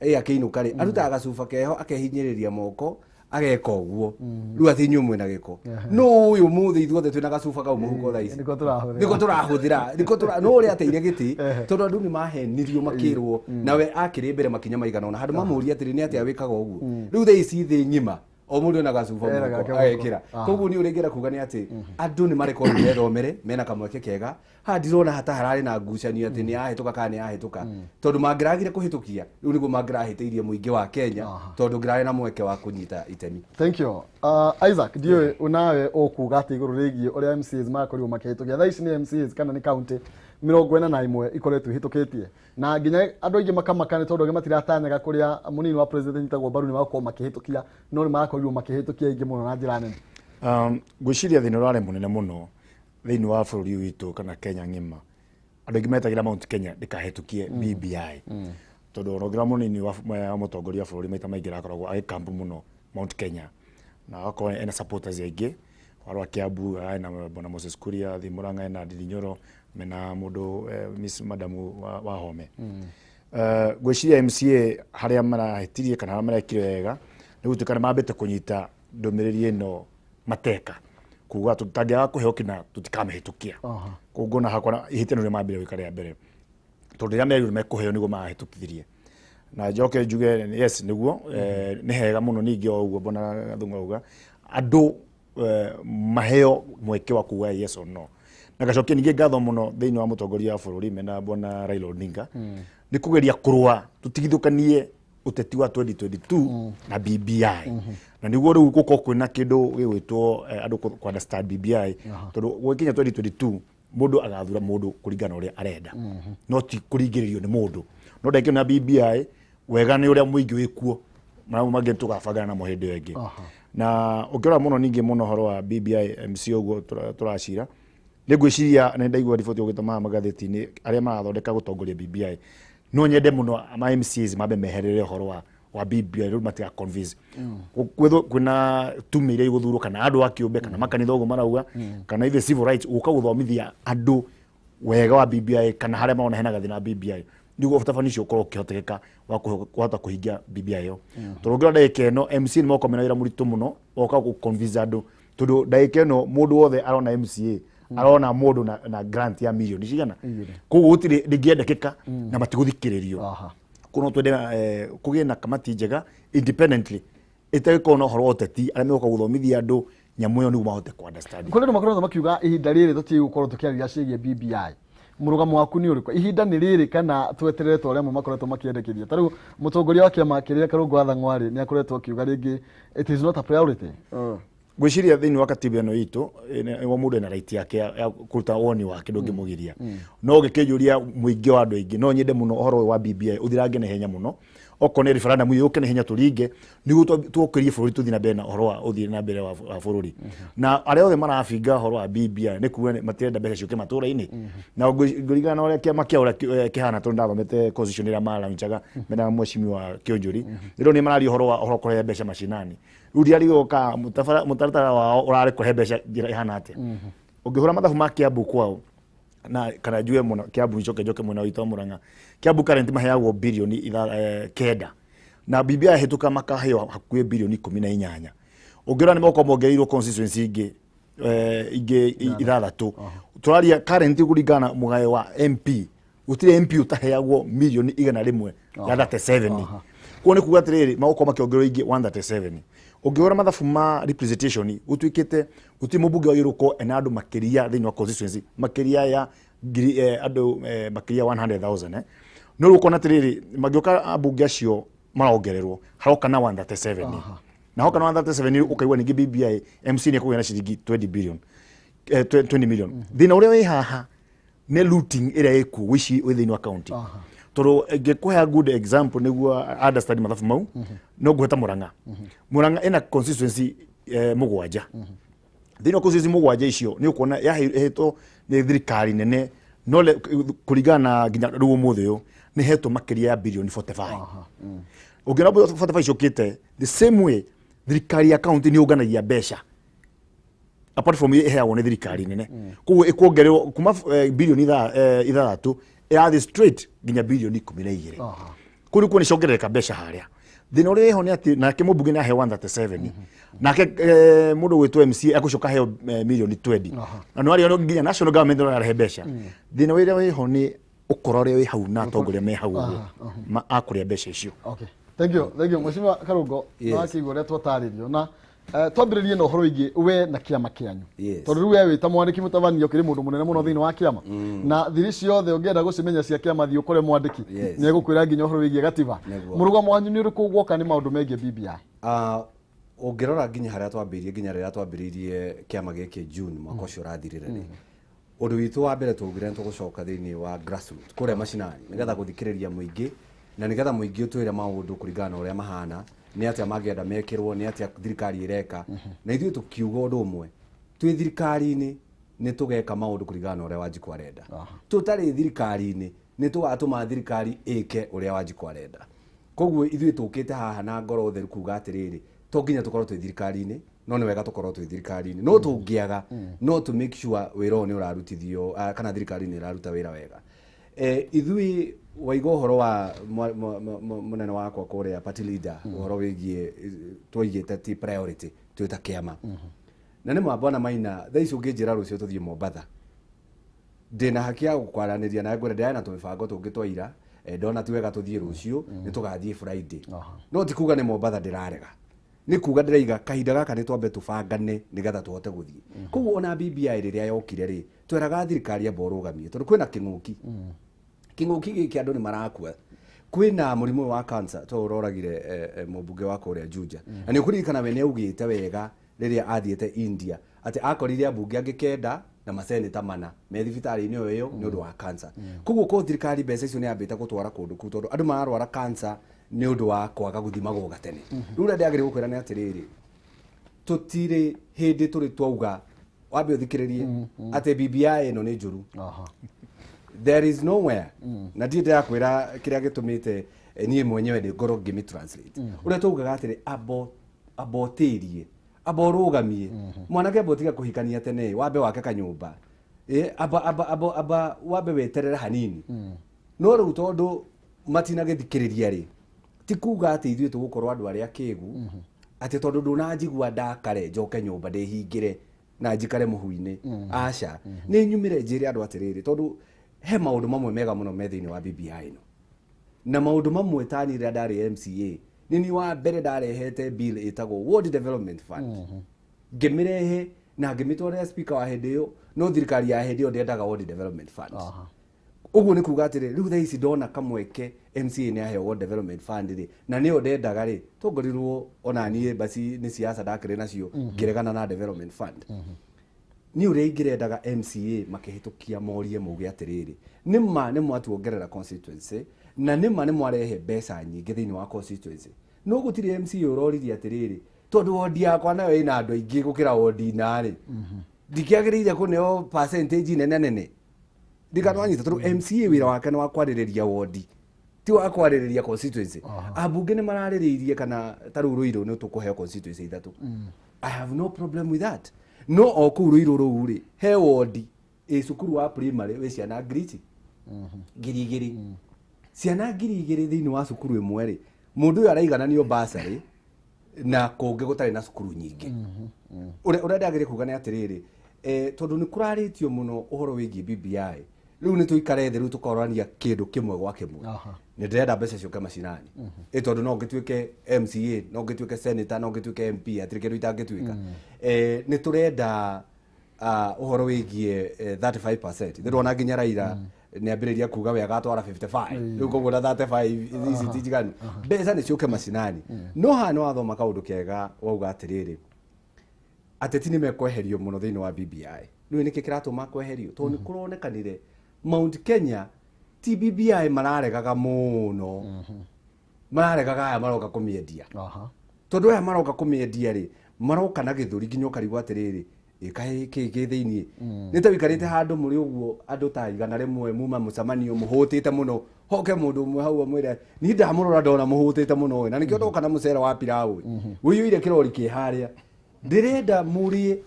C: akĩinũka rĩ, arutaga gacuba keho akehinyĩrĩria moko ageka ũguo, rĩu atĩ inyuĩ mwĩna gĩko. No ũyũ mũthĩ ithuothe twĩna gacuba kau mũhuko thaa ici.
A: Nĩko tũrahũthĩra.
C: Nĩko tũrahũthĩra, nĩko tũra no ũrĩa ateire gĩtĩ, tondũ andũ nĩ mahenirio makĩrwo nawe akĩrĩ mbere makinya maigana ũna handũ mamũria atĩrĩ, nĩ atĩa wĩkaga ũguo. Rĩu thaa ici thĩ ng'ima o mũndũ ena gacuba
A: Ena
C: mũhuko
A: gake mũhuko.
C: agekĩra. Koguo niĩ ũrĩa ingĩenda kuga nĩ atĩ andũ nĩ marekorwo methomere mena kamweke kega. Haha ndirona hata hararĩ na ngucanio atĩ nĩ yahĩtũka kana nĩ yahĩtũka, tondũ mangĩragire kũhĩtũkia rĩu nĩguo mangĩrahĩtĩirie mũingĩ wa Kenya, tondũ ngĩrarĩ na mweke wa kũnyita itemi.
A: Thank you. Isaac, ndiũĩ nawe ũkuga atĩ igũrũ rĩgiĩ ũrĩa MCAs marakorirwo makĩhĩtũkia. Thaa ici nĩ MCAs kana nĩ county 41 ikoretwo ihĩtũkĩtie, na nginya andũ aingĩ makamaka nĩ tondũ angĩ matiratanyaga kũrĩa mũnini wa president anyitagwo mbaru nĩ magakorwo makĩhĩtũkia, no nĩ marakorirwo makĩhĩtũkia aingĩ mũno na njĩra nene.
B: Ngwĩciria thĩna ũrarĩ mũnene mũno thĩinĩ wa bũrũri ũyũ witũ kana Kenya ng'ima, andũ aingĩ metagĩra Mount Kenya ndĩkahĩtũkie BBI, tondũ ona ũngĩrora mũnini wa mũtongoria wa bũrũri maita maingĩ arakoragwo agĩkampu mũno Mount Kenya, na agakorwo ena supporters aingĩ warwa Kiambu, ena bwana Moses Kuria, thi Murang'a, ena Ndindi Nyoro, mena mũndũ Miss Madamu wa Home. Ngwĩciria MCA harĩa marahĩtirie kana harĩa marekire wega nĩ gũtuĩka nĩ mambĩte kũnyita ndũmĩrĩri ĩno mateka kuga tũtangĩaga kũheo kĩna tũtikamĩhĩtũkia. Koguo ngona hakwa ihĩtia nĩ ũrĩa mambire gwĩka rĩa mbere, tondũ rĩrĩa merirwo nĩmekũheo nĩguo marahĩtũkithirie. Na njoke njuge yes, nĩguo nĩ hega mũno. Ningĩ o ũguo mbona Gathung'u auga andũ maheo mweke wa kuga yes or no, na gacokia ningĩ ngatho mũno thĩinĩ wa mũtongoria wa bũrũri mena bwana Raila Odinga nĩ kũgeria kũrũa tũtigithũkanie ũteti wa 2022 na BBI, na nĩguo rĩu gũkorwo kwĩna kĩndũ gĩgwĩtwo andũ kũ understand BBI, tondũ gũgĩkinya 2022 mũndũ agathura mũndũ kũringana na ũrĩa arenda, no ti kũringĩrĩrio nĩ mũndũ. No ndakĩona BBI wega nĩ ũrĩa mũingĩ wĩkuo, marĩa mangĩ tũgabangana namo hĩndĩ ĩyo ĩngĩ. Na ũngĩrora mũno ningĩ mũno ũhoro wa BBI MC ũguo tũracira, nĩ ngwĩciria nĩ ndaigua riboti ũgĩtũma haha magathĩti-inĩ arĩa marathondeka gũtongoria BBI, no nyende mũno ma MCAs mambe meherere ũhoro wa BBI rĩu matiga convince kwĩna tume iria igũthurwo kana andũ a kĩũmbe kana makanitha ũguo marauga kana ithe civil rights gũka gũthomithia andũ wega wa BBI kana harĩa marona hena gathĩna BBI, nĩguo ũtabani ũcio ũkorwo ũkĩhotekeka wa kũhota kũhingia BBI ĩyo. Tondũ ũngĩrora ndagĩka ĩno MC nĩ moka mena wĩra mũritũ mũno woka gũ convince andũ, tondũ ndagĩka ĩno mũndũ wothe arona MCA arona mũndũ na grant ya mirioni cigana, koguo gũtirĩ ndĩngĩendekeka na matigũthikĩrĩrio. Koguo no twende kũgĩe na kamati njega independently ĩtegũkorwo na ũhoro wa ũteti, arĩa megũka gũthomithia andũ nyamũ ĩyo nĩguo mahote kũ understand.
A: Kũrĩ andũ makoretwo makiuga ihinda rĩrĩ tũtige gũkorwo tũkĩarĩria ciĩgiĩ BBI. Mũrũgamo waku nĩ ũrĩkũ? Ihinda nĩ rĩrĩ kana tweterere ta ũrĩa amwe makoretwo makĩendekithia? Ta rĩu mũtongoria wa kĩama kĩrĩa Karũngũ wa Thang'wa-rĩ, nĩ akoretwo akiuga rĩngĩ it is not a priority.
B: Ngwĩciria thĩinĩ wa katiba ĩno itũ o mũndũ ena right yake ya kũruta woni wake, ndũngĩmũgiria. No ũngĩkĩnjũria mũingĩ wa andũ aingĩ, no nyende mũno ũhoro ũyũ wa BBI ũthirange na ihenya mũno, okorwo nĩ referendum yũke na ihenya tũringe nĩguo tũkĩrie bũrũri tũthiĩ na mbere na ũhoro wa ũthiĩ na mbere wa bũrũri. Na arĩa othe marabinga ũhoro wa BBI nĩ kuga matirenda mbeca ciũke matũra-inĩ, na ngũringana na ũrĩa kĩama kĩao ũrĩa kĩhana, tondũ ndathomete constitution ĩrĩa maraunchaga mena mheshimiwa Kĩũnjũri, rĩu nĩ mararia ũhoro wa ũhoro kũrehe mbeca macinani. Rĩu ndiarigwo ka mũtaratara wao ũrarĩ kũrehe mbeca njĩra ĩhana atĩa. Ũngĩhũra mathabu ma Kiambu kwao na kana njuge mũno Kiambu, njoke njoke mwena witũ wa Murang'a, Kiambu current maheagwo birioni 9, na BBI yahĩtũka makaheo hakuhĩ birioni 18. Ũngĩrora nĩ megũkorwo mongereirwo constituency ingĩ ingĩ ithathatũ. Tũraria current kũringana na mũgayo wa MP, gũtirĩ MP ũtaheagwo mirioni 100 ya 37. Koguo nĩ kuga atĩrĩrĩ, magũkorwo makĩongererwo ingĩ 137. Ũngĩhũra mathabu ma representation, gũtuĩkĩte gũtirĩ mũmbunge wagĩrĩirwo gũkorwo ena andũ makĩria thĩinĩ wa constituency makĩria ya ngiri andũ makĩria ya 100,000. No rĩu ũkona atĩrĩrĩ, mangĩũka ambunge acio marongererwo haroka na 137, na hoka na 137 ũkaigua ningĩ BBI MC nĩ ekũgĩa na ciringi 20 billion, 20 million. Thĩna ũrĩa wĩ haha nĩ looting ĩrĩa ĩkuo wĩici wĩ thĩinĩ wa county. Tondũ ngĩkũhe good example nĩguo understand mathabu mau, no ngũhe ta Murang'a. Murang'a ĩna constituency 7. Thĩinĩ wa constituency 7 icio nĩ ũkuona yahetwo nĩ thirikari nene, no kũringana na nginya rĩu ũmũthĩ ũyũ nĩ hetwo makĩria ya birioni 45. Ũngĩona 45 icokĩte the same way, thirikari ya county nĩ yũnganagia mbeca apart from iria iheagwo nĩ thirikari nene, koguo ĩkuongererwo kuma birioni 6 ĩrathiĩ straight nginya birioni 12. Kũu nĩkuo nĩ ciongerereka mbeca harĩa. Thĩna ũrĩa wĩho nĩ atĩ nake mũmbunge nĩ aheo 137, nake mũndũ gwĩtwo MCA agũcoka aheo mirioni 20, na nĩ warĩa nginya national government no ĩrarehe mbeca. Thĩna ũrĩa wĩho nĩ ũkora ũrĩa wĩ hau na atongoria me hau ũguo akũrĩa mbeca icio.
A: Okay. Thank you. Thank you. Mheshimiwa Karungo,
C: Yes.
A: na wakĩigua ũrĩa twatarĩrio na twambĩrĩrie na ũhoro wĩgiĩ we na kĩama kĩanyu.
C: Yes.
A: Tondũ rĩu we wĩ ta mwandĩki mũtabania ũkĩrĩ mũndũ mũnene mũno thĩinĩ wa kĩama, na thiri ciothe ũngĩenda gũcimenya cia kĩama, thiĩ ũkore mwandĩki.
C: Yes.
A: Nĩ egũkwĩra nginya ũhoro wĩgiĩ gatiba.
C: Nĩguo.
A: Mũrũgamo wanyu nĩ ũrĩkũ guoka nĩ maũndũ megiĩ BBI?
C: Ũngĩrora nginya harĩa twambĩrĩirie, nginya rĩrĩa twambĩrĩirie kĩama gĩkĩ June mwaka ũcio ũrathirire rĩ, ũndũ witũ wa mbere twaugire nĩ tũgũcoka thĩinĩ wa grassroots kũrĩa macinani, nĩgetha gũthikĩrĩria mũingĩ na nĩgetha mũingĩ ũtwĩre maũndũ kũringana na ũrĩa mahana, nĩ atĩa mangĩenda mekĩrwo, nĩ atĩa thirikari ĩreka. Na ithuĩ tũkiuga ũndũ ũmwe, twĩ thirikari-inĩ nĩ tũgeka maũndũ kũringana na ũrĩa Wanjikũ arenda, tũtarĩ thirikari-inĩ nĩ tũgatũma thirikari ĩke ũrĩa Wanjikũ arenda. Koguo ithuĩ tũkĩte haha na ngoro theru kuga atĩrĩrĩ, to nginya tũkorwo twĩ thirikari-inĩ, no nĩ wega tũkorwo twĩ thirikari-inĩ, no tũngĩaga no to make sure wĩra ũyũ nĩ ũrarutithio, kana thirikari nĩ ĩraruta wĩra wega. Ithuĩ waiga ũhoro wa mũnene wakwa kũrĩa party leader, ũhoro wĩgiĩ twaigĩte ti priority twĩ ta kĩama. Na nĩ ma, bwana Maina, thaa ici ũngĩnjĩra rũciũ tũthiĩ Mombatha, ndĩna haki ya gũkwaranĩria nawe, ngwĩre ndĩrarĩ na tũmĩbango tũngĩ twa ira, ndona ti wega tũthiĩ rũciũ, nĩ tũgathiĩ Friday. No ti kuga nĩ Mombatha ndĩrarega, nĩ kuga ndĩraiga kahinda gaka nĩ twambe tũbangane nĩgetha tũhote gũthiĩ. Koguo ona BBI rĩrĩa yokire rĩ, tweraga thirikari amba ũrũgamie, tondũ kwĩna kĩng'ũki. Kĩng'ũki gĩkĩ andũ nĩ marakua, kwĩna mũrimũ ũyũ wa cancer to ũroragire mũmbunge wa kũrĩa Juja. Na nĩ ũkũririkana we nĩ augĩte wega rĩrĩa athiĩte India atĩ akorire ambunge angĩ 9 na maseneta 4 me thibitarĩ-inĩ o ĩyo nĩ ũndũ wa cancer. Koguo ko thirikari mbeca icio nĩ yambĩte gũtwara kũndũ kũu, tondũ andũ mararwara cancer nĩ ũndũ wa kwaga gũthimagwo gatene. Rĩu ũrĩa ndĩagĩrĩire gũkwĩra nĩ atĩrĩrĩ, tũtirĩ hĩndĩ tũrĩ twauga, wambe ũthikĩrĩrie, atĩ BBI ĩno nĩ njũru. There is nowhere, na ndirĩ ndĩrakwĩra kĩrĩa gĩtũmĩte niĩ mwenyewe ndĩ ngorwo ngĩmĩ translate. Ũrĩa taugaga atĩrĩ, abo abotĩrie, amba ũrũgamie mwanake, amba ũtige kũhikania tene, wambe wake kanyũmba. Amba amba amba amba wambe weterere hanini. No rĩu tondũ matinagĩthikĩrĩria rĩ, ti kuga atĩ ithuĩ tũgũkorwo andũ arĩa akĩgu, atĩ tondũ ndũnanjigua ndakare njoke nyũmba ndĩhingĩre na njikare mũhu-inĩ. Aca, nĩ nyumĩre njĩre andũ atĩrĩrĩ, tondũ he maũndũ mamwe mega mũno me thĩinĩ wa BBI ĩno, na maũndũ mamwe tani rĩrĩa ndarĩ MCA nĩ niĩ wa mbere ndarehete bill ĩtagwo Ward Development Fund, ngĩmĩrehe na ngĩmĩtwarĩra speaker wa hĩndĩ ĩyo, no thirikari ya hĩndĩ ĩyo ndĩendaga Ward Development Fund. Ũguo nĩ kuga atĩrĩ, rĩu thaa ici ndona kamweke MCA nĩ aheo Ward Development Fund rĩ, na nĩyo ndendaga rĩ, tongorirwo ona niĩ basi nĩ siasa ndakĩrĩ nacio ngĩregana na development fund. Niĩ ũrĩa ingĩrendaga MCA makĩhĩtũkia morie mauge atĩrĩrĩ, nĩ ma nĩ mwatuongerera constituency na nĩ ma nĩ mwarehe mbeca nyingĩ thĩinĩ wa constituency, no gũtirĩ MCA ũroririe atĩrĩrĩ, tondũ wondi yakwa nayo ĩna andũ aingĩ gũkĩra wondi narĩ, ndikĩagĩrĩire kũneo percentage nene nene. Ndikanwanyita, tondũ MCA wĩra wake nĩ wa kwarĩrĩria wondi, ti wa kwarĩrĩria constituency. Ambunge nĩ mararĩrĩirie kana ta rĩu Ruiru nĩ tũkũheo constituency 3. I have no problem with that, no o kũu Ruiru rũu rĩ, he wondi ĩ cukuru wa primary wĩ ciana ngiri ici 2000, ciana 2000 thĩinĩ wa cukuru ĩmwe rĩ, mũndũ ũyũ araigananio basarĩ na kũngĩ gũtarĩ na cukuru nyingĩ. Ũrĩa ndagĩrĩire kuga nĩ atĩrĩrĩ, tondũ nĩ kũrarĩtio mũno ũhoro wĩgiĩ BBI, rĩu nĩ tũikare thĩ rĩu tũkorania kĩndũ kĩmwe gwa kĩmwe. Nĩ ndĩrenda mbeca ciũke macinani, ĩ tondũ no ngĩtuĩke MCA, no ngĩtuĩke senator, no ngĩtuĩke MP, hatirĩ kĩndũ itangĩtuĩka. Nĩ tũrenda ũhoro wĩgiĩ 35%. Ndĩrona nginya Raila nĩ ambĩrĩria kuga we agatwara 55 rĩu, koguo na 35 ici ti njiganu. Mbeca nĩ ciũke macinani. No haha nĩ wathoma kaũndũ kega, wauga atĩrĩrĩ, ateti nĩ mekweherio mũno thĩinĩ wa BBI. Rĩu nĩkĩ kĩratũma kweherio? Tondũ nĩ kũronekanire Mount Kenya Ti BBI mararegaga mũno, mararegaga aya maroka kũmĩendia. Tondũ aya maroka kũmĩendia rĩ, maroka na gĩthũri nginya ũkarigwo atĩrĩrĩ, ĩ kaĩ kĩ kĩ thĩiniĩ. Nĩ ta wĩikarĩte handũ mũrĩ ũguo andũ ta 100 muma mũcemanio mũhũtĩte mũno, hoke mũndũ ũmwe hau amwĩre niĩ ndamũrora ndona mũhũtĩte mũno ĩ, na nĩkĩo ndoka na mũcere wa pilau ĩ, ũiyũire kĩrori kĩ harĩa, ndĩrenda mũrĩe,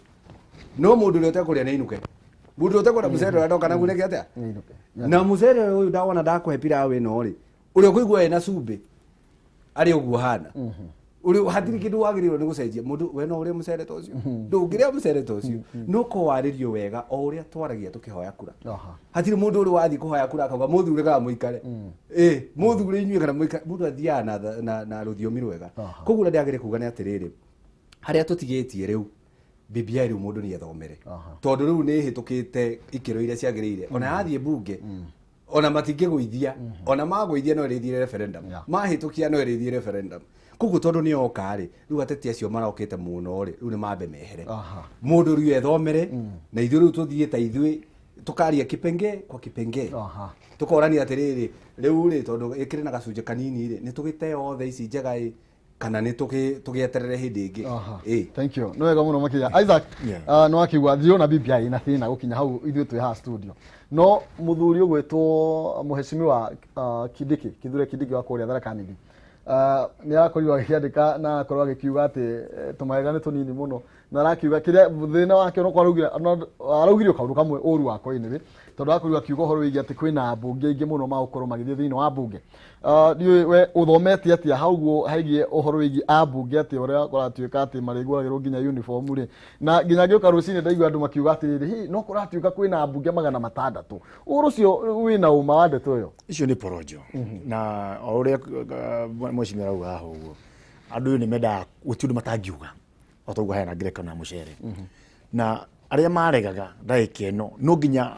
C: no mũndũ ũrĩa ũtekũrĩa nĩ ainũke. Mũndũ ũrĩa ũtekwenda mũcere ũrĩa ndoka naguo nĩkĩ atĩa?
A: Nĩainũke.
C: Na mũcere ũyũ ndawona ndakũhe pilau ĩno rĩ, ũrĩa ũkũigua ĩna cumbĩ arĩ ũguo hana, ũrĩa hatirĩ kĩndũ wagĩrĩirwo nĩ gũcenjia. Mũndũ we no ũrĩe mũcere ta ũcio, ndũngĩrĩa mũcere ta ũcio, no kũwarĩrio wega o ũrĩa twaragia tũkĩhoya kura. Hatirĩ mũndũ ũrĩ wathiĩ kũhoya kura akauga mũthure kana mũikare, ĩ mũthure inyuĩ kana mũikare. Mũndũ athiaga na rũthiomi rwega. Koguo ũrĩa ndagĩrĩire kuga nĩ atĩrĩrĩ, harĩa tũtigĩtie rĩu BBI rĩu mũndũ nĩ ethomere, tondũ rĩu nĩ ĩhĩtũkĩte ikĩro iria ciagĩrĩire. Ona yathiĩ bunge ona matingĩgũithia, ona magũithia no ĩrĩthiĩ referendum, mahĩtũkia no ĩrĩthiĩ referendum. Koguo tondũ nĩ yoka rĩ, rĩu ateti acio marokĩte mũno rĩ, rĩu nĩ mambe mehere, mũndũ rĩu ethomere, na ithuĩ rĩu tũthiĩ ta ithuĩ tũkaria kipenge kwa kipenge, tũkorania atĩrĩrĩ, rĩu rĩ tondũ ĩkĩrĩ na gacunjĩ kanini rĩ, nĩ tũgĩte yothe ici njega ĩ, kana nĩ tũgĩeterere hĩndĩ ĩngĩ. Ĩ.
A: Thank you. Nĩ wega mũno makĩria. Isaac, nĩ wakiuga ndirona BBI ĩna thĩna gũkinya hau ithuĩ twĩ haha studio. No mũthuri ũgwĩtwo mũhecimiwa Kindiki, Kithure Kindiki wa kũrĩa Tharaka Nithi, nĩ arakorirwo agĩkĩandĩka na akorwo agĩkiuga atĩ tũmaega nĩ tũnini mũno, na arakiuga kĩrĩa thĩna wake no araugire kaũndũ kamwe ũru wakwa anyway, tondũ arakorirwo akiuga ũhoro wĩgiĩ atĩ kwĩna ambunge aingĩ mũno magũkorwo magĩthiĩ thĩinĩ wa mbunge. Ndiũĩ we ũthomete atĩa hau ũguo haigie ũhoro wĩgiĩ ambunge, atĩ ũrĩa kũratuĩka atĩ marĩgũragĩrwo nginya uniform rĩ, na nginya ngĩũka rũcinĩ ndaigua andũ makiuga atĩrĩrĩ, hi no kũratuĩka kwĩna ambunge 600. Ũhoro ũcio wĩna ũma wa ndeto ĩyo?
B: Icio nĩ porojo. Na o ũrĩa mheshimiwa arauga haha ũguo, andũ nĩ mendaga gũtirĩ ũndũ matangiuga, o ta ũguo heana ngerekano ya mũcere. Na arĩa maregaga ndagĩka ĩno no nginya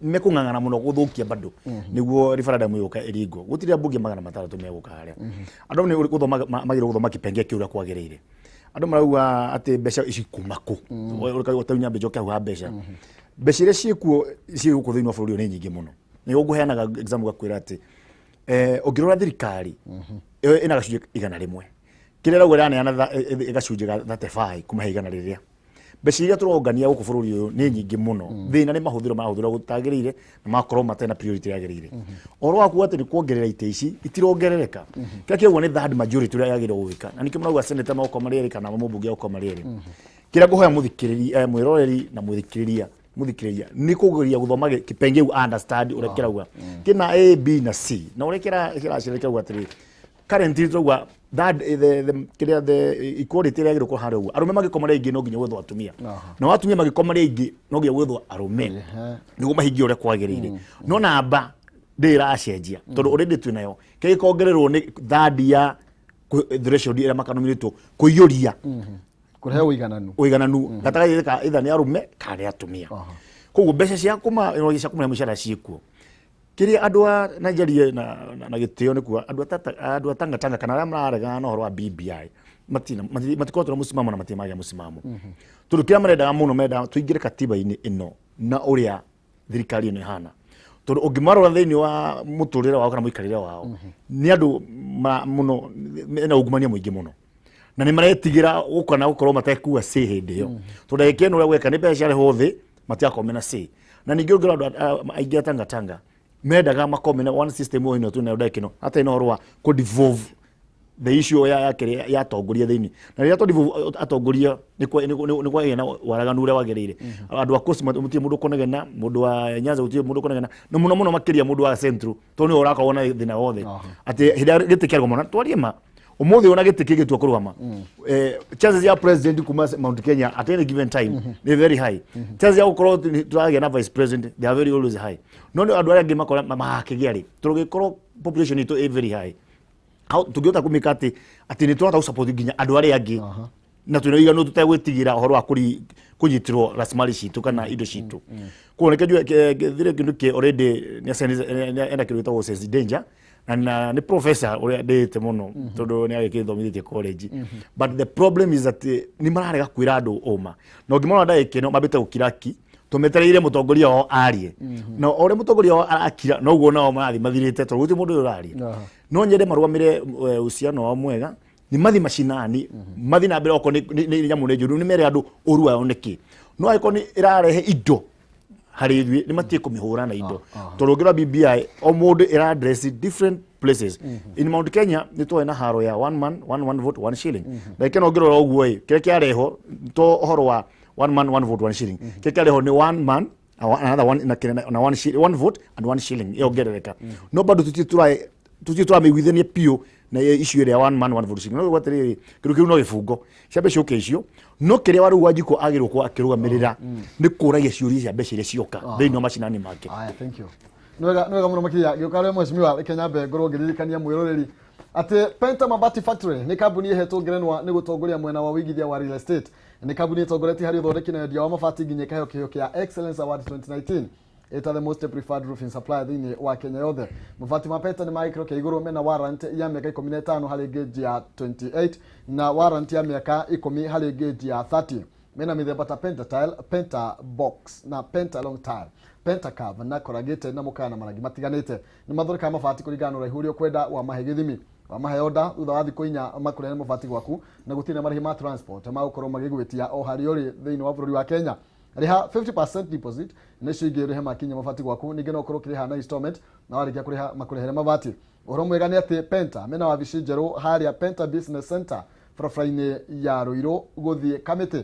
B: mekũng'ang'ana mũno gũthũkia bado nĩguo referendum yũka ĩringwo. Gũtirĩ ambunge 600 megũka harĩa. Andũ nĩ gũthoma magĩrĩirwo gũthoma kipengee kĩu ũrĩa kwagĩrĩire. Andũ marauga atĩ mbeca ici kuma kũ? Ũreka nyambe njoke hau ha mbeca. Mbeca iria ciĩkuo ciĩ gũkũ thĩinĩ wa bũrũri ũyũ nĩ nyingĩ mũno. Nĩguo ngũheanaga example gakwĩra atĩ ũngĩrora thirikari ĩyo ĩna gacunjĩ 100, kĩrĩa ĩrauga ĩraneana gacunjĩ ga 35 kuma he 100 rĩrĩa. Mbeca iria tũrongania gũkũ bũrũri ũyũ nĩ nyingĩ mũno. Thĩna nĩ mahũthĩro marahũthĩrwo gũtagĩrĩire na magakorwo matarĩ na priority yagĩrĩire. Ũhoro wa kuga atĩ nĩ kuongerera itĩ ici itirongerereka. Kĩrĩa kĩrauga nĩ third majority ũrĩa yagĩrĩirwo gwĩka. Na nĩkĩo marauga senator magũkorwo marĩ erĩ kana mũmbunge agũkorwo marĩ erĩ. Kĩrĩa ngũhoya mũthikĩrĩria, mwĩroreri na mũthikĩrĩria nĩ kũgeria gũthoma kipengee kĩu, understand ũrĩa kĩrauga. Kĩna A, B na C. Na ũrĩa kĩracerera kĩrauga atĩrĩrĩ, currently tũrauga that the kĩrĩa the equality ĩrĩa yagĩrĩirwo gũkorwo harĩa ũguo, arũme magĩkoma marĩ aingĩ no nginya gwethwo atumia, na atumia magĩkoma marĩ aingĩ no nginya gwethwo arũme nĩguo mahingie ũrĩa kwagĩrĩire. No namba ndĩrĩ ĩracenjia tondũ already twĩ nayo. Kĩrĩa gĩkongererwo nĩ third ya threshold ĩrĩa makanominĩtwo kũiyũria
A: kũrehe ũigananu,
B: ũigananu gatagatĩ ka either nĩ arũme kana nĩ atumia. Koguo mbeca cia kũma cia kũmũrĩha mĩcara ciĩkuo. Kĩrĩa andũ a Nigeria na gĩtĩo nĩ kuga andũ a Tanga Tanga kana arĩa mararegana na ũhoro wa BBI matikoretwo na mũsimamo na matirĩ magĩa mũsimamo, tondũ kĩrĩa marendaga mũno mendaga tũingĩre katiba-inĩ ĩno na ũrĩa thirikari ĩno ĩhana, tondũ ũngĩmarora thĩinĩ wa mũtũrĩre wao kana mũikarĩre wao nĩ andũ mũno mena ungumania mũingĩ mũno, na nĩ maretigĩra gũka na gũkorwo matekua say hĩndĩ ĩyo, tondũ ndagĩka ĩno ũrĩa gweka nĩ mbeca ciarehwo thĩ matigakorwo mena say. Na ningĩ ũngĩrora andũ aingĩ a Tanga Tanga mendaga makorwo mena one system ĩno twĩnayo ndagĩka ĩno, hatarĩ na ũhoro wa kũ devolve the issue ya kĩrĩa ya atongoria thĩinĩ. Na rĩrĩa tũ devolve atongoria nĩ kwagĩa na waraganu ũrĩa wagĩrĩire. Andũ a Coast gũtirĩ mũndũ ũkũnegena, mũndũ wa Nyanza gũtirĩ mũndũ ũkũnegena, na mũno mũno makĩria mũndũ wa Central, tondũ nĩwe ũrakorwo na thĩna wothe atĩ hĩndĩ ĩrĩa gĩtĩ kĩarũgama, na twarie ma ũmũthĩ ona gĩtĩ kĩngĩtua kũrũgama, chances ya president kuma Mount Kenya at any given time nĩ very high. Chances ya gũkorwo tũragĩa na vice president, they are very always high. No nĩ andũ arĩa angĩ makora magakĩgĩa rĩ, tondũ gĩkorwo population itũ ĩ very high, how tũngĩhota kũmĩka atĩ nĩ tũrahota gũsupport nginya andũ arĩa angĩ na twĩna ũiganu tũtegwĩtigĩra ũhoro wa kũnyitĩrwo rasilimali citũ kana indo citũ. Koguo reke njuge thire kĩndũ kĩ already ena kĩndũ gĩtagwo sense danger, na nĩ professor ũrĩa ndĩĩte mũno tondũ nĩ agĩkĩthomithĩtie college, but the problem is that nĩ mararega kwĩra andũ ũma, na ũngĩmona ndagĩka ĩno mambĩte gũkira ki. Tũmetereire mũtongoria wao arie, na o ũrĩa mũtongoria wao arakira noguo nao marathiĩ mathirĩte, tondũ gũtirĩ mũndũ ũyũ ũraria. No nyende marũgamĩre uhusiano wao mwega, nĩ mathi macinani, mathi na mbere. Okorwo nĩ nyamũ nĩ njũru, nĩ mere andũ ũru wayo nĩkĩ. No angĩkorwo nĩ ĩrarehe indo harĩ ithuĩ, nĩ matige kũmĩhũra na indo, tondũ ũngĩrora BBI o mũndũ ĩra address different places. In Mount Kenya nĩ twarĩ na haro ya one man one vote one shilling. Na ĩkĩno ũngĩrora ũguo ĩ, kĩrĩa kĩarehwo to ũhoro wa one man one vote one shilling, kĩrĩa kĩarehwo nĩ one man another one na kĩrĩa na one shilling, one vote and one shilling ĩongerereka, no bado tutirĩ tũramĩiguithania biũ na issue ĩrĩa one man one vote shilling. No atĩrĩrĩ, kĩndũ kĩu no gĩbungo cia mbeca ciũke icio, no kĩrĩa wa rĩu Wanjikũ agĩrĩirwo gũkorwo akĩrũgamĩrĩra nĩ kũragia ciũria cia mbeca iria cioka thĩinĩ wa macinani make.
A: Aya, thank you. Nĩ wega mũno makĩria. Gĩũka rĩ, mheshimiwa, reke nyambe ngorwo ngĩririkania mwĩroreri atĩ Penta Mabati Factory nĩ kambuni ĩhetwo ngerenwa nĩ gũtongoria mwena wa ũigithia wa real estate. Nĩ kambuni ĩtongoretie harĩ ũthondeki na wendia wa mabati, nginya ĩkaheo kĩheo kĩa Excellence Award 2019 ĩta the most preferred roofing supplier thĩinĩ wa Kenya yothe. Mabati ma Penta nĩ ma gĩkĩro kĩa igũrũ, mena warrant ya mĩaka 15 harĩ gauge ya 28 na warrant ya mĩaka 10 harĩ gauge ya 30. Mena mĩthemba ta Penta tile, Penta box na Penta long tile, Penta curve na corrugated, na mũkaya na marangi matiganĩte. Nĩ mathondekaga mabati kũringana na ũraihu ũrĩa ũkwenda wa mahe gĩthimi. Wamahe order, thutha wa thikũ 4 makũrehere mabati gwaku, na gũtirĩ na marĩhi ma transport magũkorwo magĩgwĩtia o harĩa ũrĩ thĩinĩ wa bũrũri wa Kenya. Rĩha 50% deposit, na icio ingĩ ũrĩhe makinya mabati gwaku. Ningĩ no ũkorwo ũkĩrĩha na installment, na warĩkia kũrĩha makũrehere mabati. Ũhoro mwega nĩ atĩ Penta mena wabici njerũ harĩa Penta Business Center, barabara-inĩ ya Ruiru gũthiĩ Kamĩtĩ.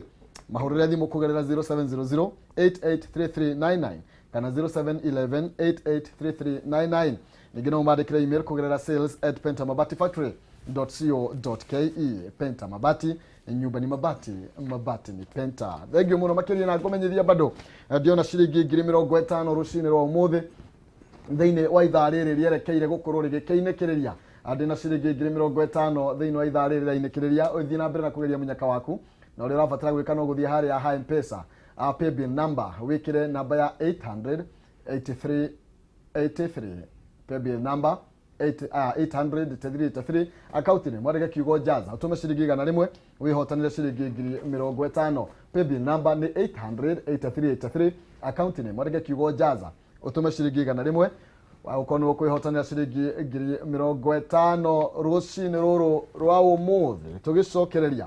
A: Mahũrĩre thimũ kũgerera 0700 883399 kana 0711 883399. Ningĩ no ũmandĩkĩre email kũgerera sales@pentamabatifactory.co.ke. Penta Mabati, nyumba ni mabati, mabati ni Penta. Thengiũ mũno makĩria, na ngũmenyithia bado ndiona ciringi 50,000 rũcinĩ rwa ũmũthĩ thĩinĩ wa ithaa rĩrĩ rĩerekeire gũkorwo rĩgĩkĩinĩkĩrĩria. Ndĩ na ciringi 50,000 thĩinĩ wa ithaa rĩrĩ rĩrainĩkĩrĩria. Ũthiĩ na mbere na kũgeria mũnyaka waku, na ũrĩa ũrabatara gwĩka no gũthiĩ harĩa ha M-Pesa, paybill number wĩkĩre namba ya 883 83, paybill number 883, akaunti nĩ mwandĩke kiugo jaza, ũtũme ciringi 100, wĩhotanĩre ciringi 50,000. Paybill number nĩ 883, akaunti nĩ mwandĩke kiugo jaza, ũtũme ciringi 100, ũkorwo nĩ ũkwĩhotanĩra ciringi 50,000 rũcinĩ rũrũ rwa ũmũthĩ. Tũgĩcokereria,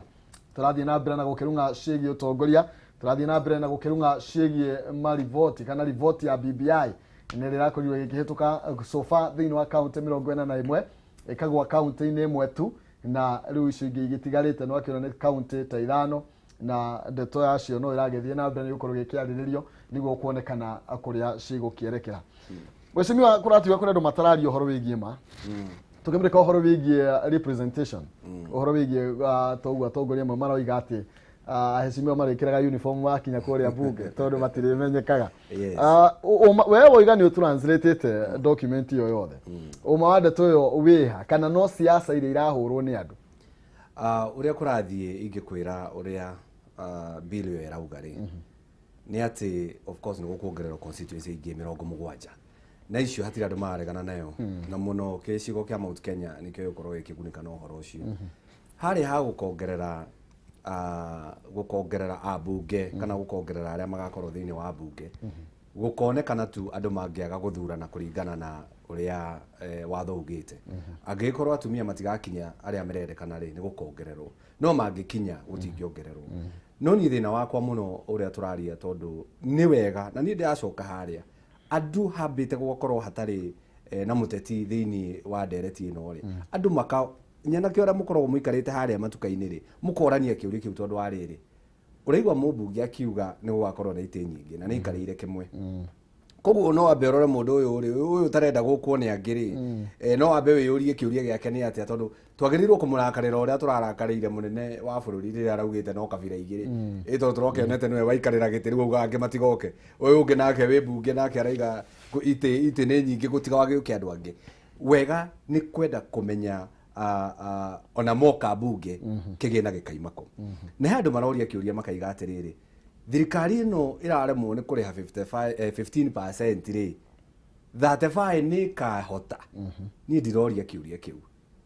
A: tũrathiĩ na mbere na gũkĩrung'a ciĩgiĩ ũtongoria, tũrathiĩ na mbere na gũkĩrung'a ciĩgiĩ mariboti kana riboti ya BBI nĩ rĩrakorirwo ĩgĩkĩhĩtũka so far thĩinĩ wa kaunti 41, ĩkagwa kaunti-inĩ ĩmwe tu, na rĩu icio ingĩ igĩtigarĩte no akĩona nĩ kaunti ta ithano, na ndeto yacio no ĩragĩthiĩ na mbere nĩ gũkorwo gĩkĩarĩrĩrio nĩguo kuonekana kũrĩa cigũkĩerekera. Mheshimiwa, kũratiga kũrĩ andũ matararia ũhoro wĩgiĩ ma tũkĩmũrĩka ũhoro wĩgiĩ representation, ũhoro wĩgiĩ toguo atongoria amwe maroiga atĩ aheshimiwa marĩkĩraga uniform makinya kũrĩa bunge tondũ matirĩmenyekaga. We woiga nĩ ũtranslate document ĩyo yothe. Ũma wa ndeto ĩyo wĩha, kana no siasa iria irahũrwo nĩ andũ?
C: Ũrĩa kũrathiĩ, ingĩkwĩra ũrĩa bill ĩyo ĩrauga rĩ, nĩ atĩ of course nĩ gũkuongererwo constituency ingĩ 70, na icio hatirĩ andũ mararegana nayo, na mũno gĩcigo kĩa Mount Kenya nĩkĩo gĩgũkorwo gĩkĩgunĩka na ũhoro ũcio. Harĩa ha gũkongerera ambunge kana gũkongerera arĩa magakorwo thĩinĩ wa mbunge, gũkonekana tu andũ mangĩaga gũthurana kũringana na ũrĩa watho ugĩte. Angĩgĩkorwo atumia matigakinya arĩa marendekana rĩ, nĩ gũkongererwo, no mangĩkinya gũtingĩongererwo. No niĩ thĩna wakwa mũno ũrĩa tũraria, tondũ nĩ wega na niĩ ndĩracoka harĩa andũ hambĩte gũgakorwo hatarĩ na mũteti thĩinĩ wa ndereti ĩno rĩ, andũ maka nyanake ũrĩa mũkoragwo mũikarĩte harĩa matuka-inĩ rĩ, mũkorania kĩũria kĩu, tondũ wa rĩrĩ, ũraigua mũmbunge akiuga nĩ gũgakorwo na itĩ nyingĩ na nĩ aikarĩire kĩmwe. Koguo no wambe ũrore mũndũ ũyũ rĩ, ũyũ ũtarenda gũkwo nĩ angĩ rĩ, no wambe wĩyũrie kĩũria gĩake nĩ atĩa, tondũ twagĩrĩirwo kũmũrakarĩra ũrĩa tũrarakarĩire mũnene wa bũrũri rĩrĩa araugĩte no kabira igĩrĩ, ĩ tondũ tũrokĩonete nĩwe waikarĩra gĩtĩ, rĩu auga angĩ matigoke. Ũyũ ũngĩ nake wĩ mbunge nake araiga itĩ nĩ nyingĩ, gũtiga wagĩũke andũ angĩ. Wega nĩ kwenda kũmenya ona moka mbunge kĩgĩna gĩkaima kũ. Na he andũ maroria kĩũria makaiga atĩrĩrĩ, thirikari ĩno ĩraremwo nĩ kũrĩha 55, 15% rĩ, 35 nĩ ĩkahota? Niĩ ndiroria kĩũria kĩu,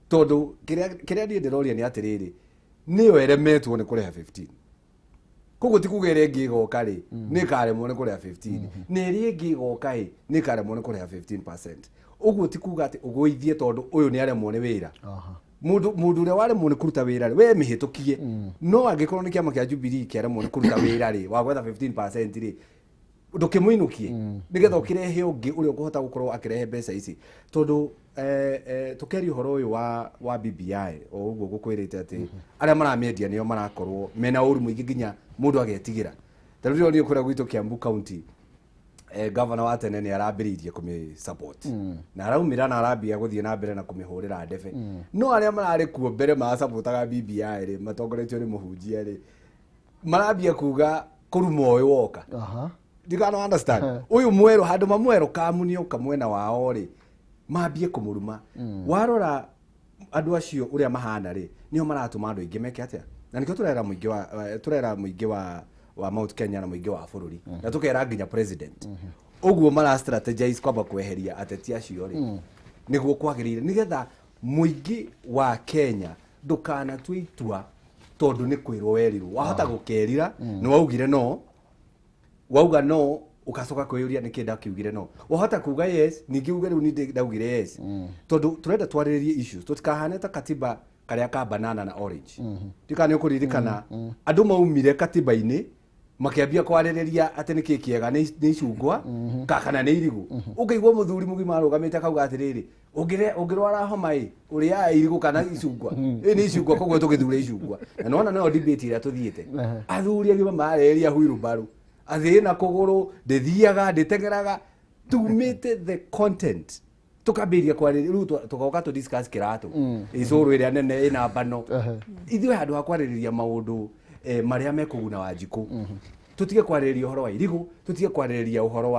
C: tondũ kĩrĩa niĩ ndĩroria nĩ atĩrĩrĩ, nĩyo ĩremetwo nĩ kũrĩha 15. Koguo ti kuga ĩrĩa ĩngĩ ĩgoka rĩ nĩ ĩkaremwo nĩ kũrĩha 15, na ĩrĩa ĩngĩ ĩgoka ĩ nĩ ĩkaremwo nĩ kũrĩha 15%. Ũguo ti kuga atĩ ũgũithie tondũ ũyũ nĩ aremwo nĩ wĩra. Mũndũ mũndũ ũrĩa waremwo nĩ kũruta wĩra rĩ, we mĩhĩtũkie. No angĩkorwo nĩ kĩama kĩa Jubilee kĩaremwo nĩ kũruta wĩra rĩ, wa gwetha 15% rĩ, ndũkĩmũinũkie nĩgetha ũkĩrehe ũngĩ ũrĩa ũkũhota gũkorwo akĩrehe mbeca ici. Tondũ tũkĩaria ũhoro ũyũ wa BBI, o ũguo ngũkwĩrĩte atĩ arĩa maramĩendia nĩo marakorwo mena ũru mũingĩ nginya mũndũ agetigĩra. Ta rĩu niĩ kũrĩa gwitũ Kiambu County, governor wa tene nĩ arambĩrĩirie kũmĩ support na araumĩra na arambia gũthiĩ na mbere na kũmĩhũrĩra ndebe. No arĩa mararĩ kuo mbere marasapotaga BBI rĩ, matongoretio nĩ mũhunjia rĩ, marambia kuga kũruma ũyũ woka. Ndikana understand ũyũ mwerũ handũ mamwerũ kamunioka mwena wao rĩ, mambie kũmũruma. Warora andũ acio ũrĩa mahana rĩ, nĩo maratũma andũ aingĩ meke atĩa? Na nĩkĩo tũrera mũingĩ wa tũrera mũingĩ wa Mount Kenya na mũingĩ wa bũrũri, na tũkera nginya president ũguo mara strategize kwamba kweheria ateti acio rĩ, nĩguo kwagĩrĩire, nĩgetha mũingĩ wa Kenya ndũkanatue itua tondũ nĩ kwĩrwo werirwo. Wahota gũkerira nĩ waugire no, wauga no ukacoka kwĩyũria nĩkĩ ndakiugire no. Wahota kuga yes, ningĩ uge rĩu nĩ ndaugire yes. Tondũ tũrenda twarĩrĩrie issues, tũtikahane ta katiba karĩa ka banana na orange. Ndikana nĩ ũkũririkana andũ maumire katiba-inĩ makĩambia kwarĩrĩria atĩ nĩkĩ kĩega, nĩ icungwa kana nĩ irigũ. Ũkaigua mũthuri mũgima arũgamĩte akauga atĩrĩrĩ, ũngĩrwara homa ĩ ũrĩaga irigũ kana icungwa? Ĩ nĩ icungwa, koguo tũgĩthure icungwa. Na nĩwona no debate ĩrĩa tũthiĩte, athuri agima mararĩrĩria wheelbarrow, athĩĩ na kũgũrũ ndĩthiaga ndĩteng'eraga. Tumĩte the content tukambĩrĩria kwarĩrĩria rĩu tũgoka tũ discuss kĩratũ icũrũ ĩrĩa nene ĩna mbano. Ithuĩ handũ ha kwarĩrĩria maũndũ marĩa mekũguna Wanjikũ, tũtige kwarĩrĩria ũhoro wa irigũ, tũtige kwarĩrĩria ũhoro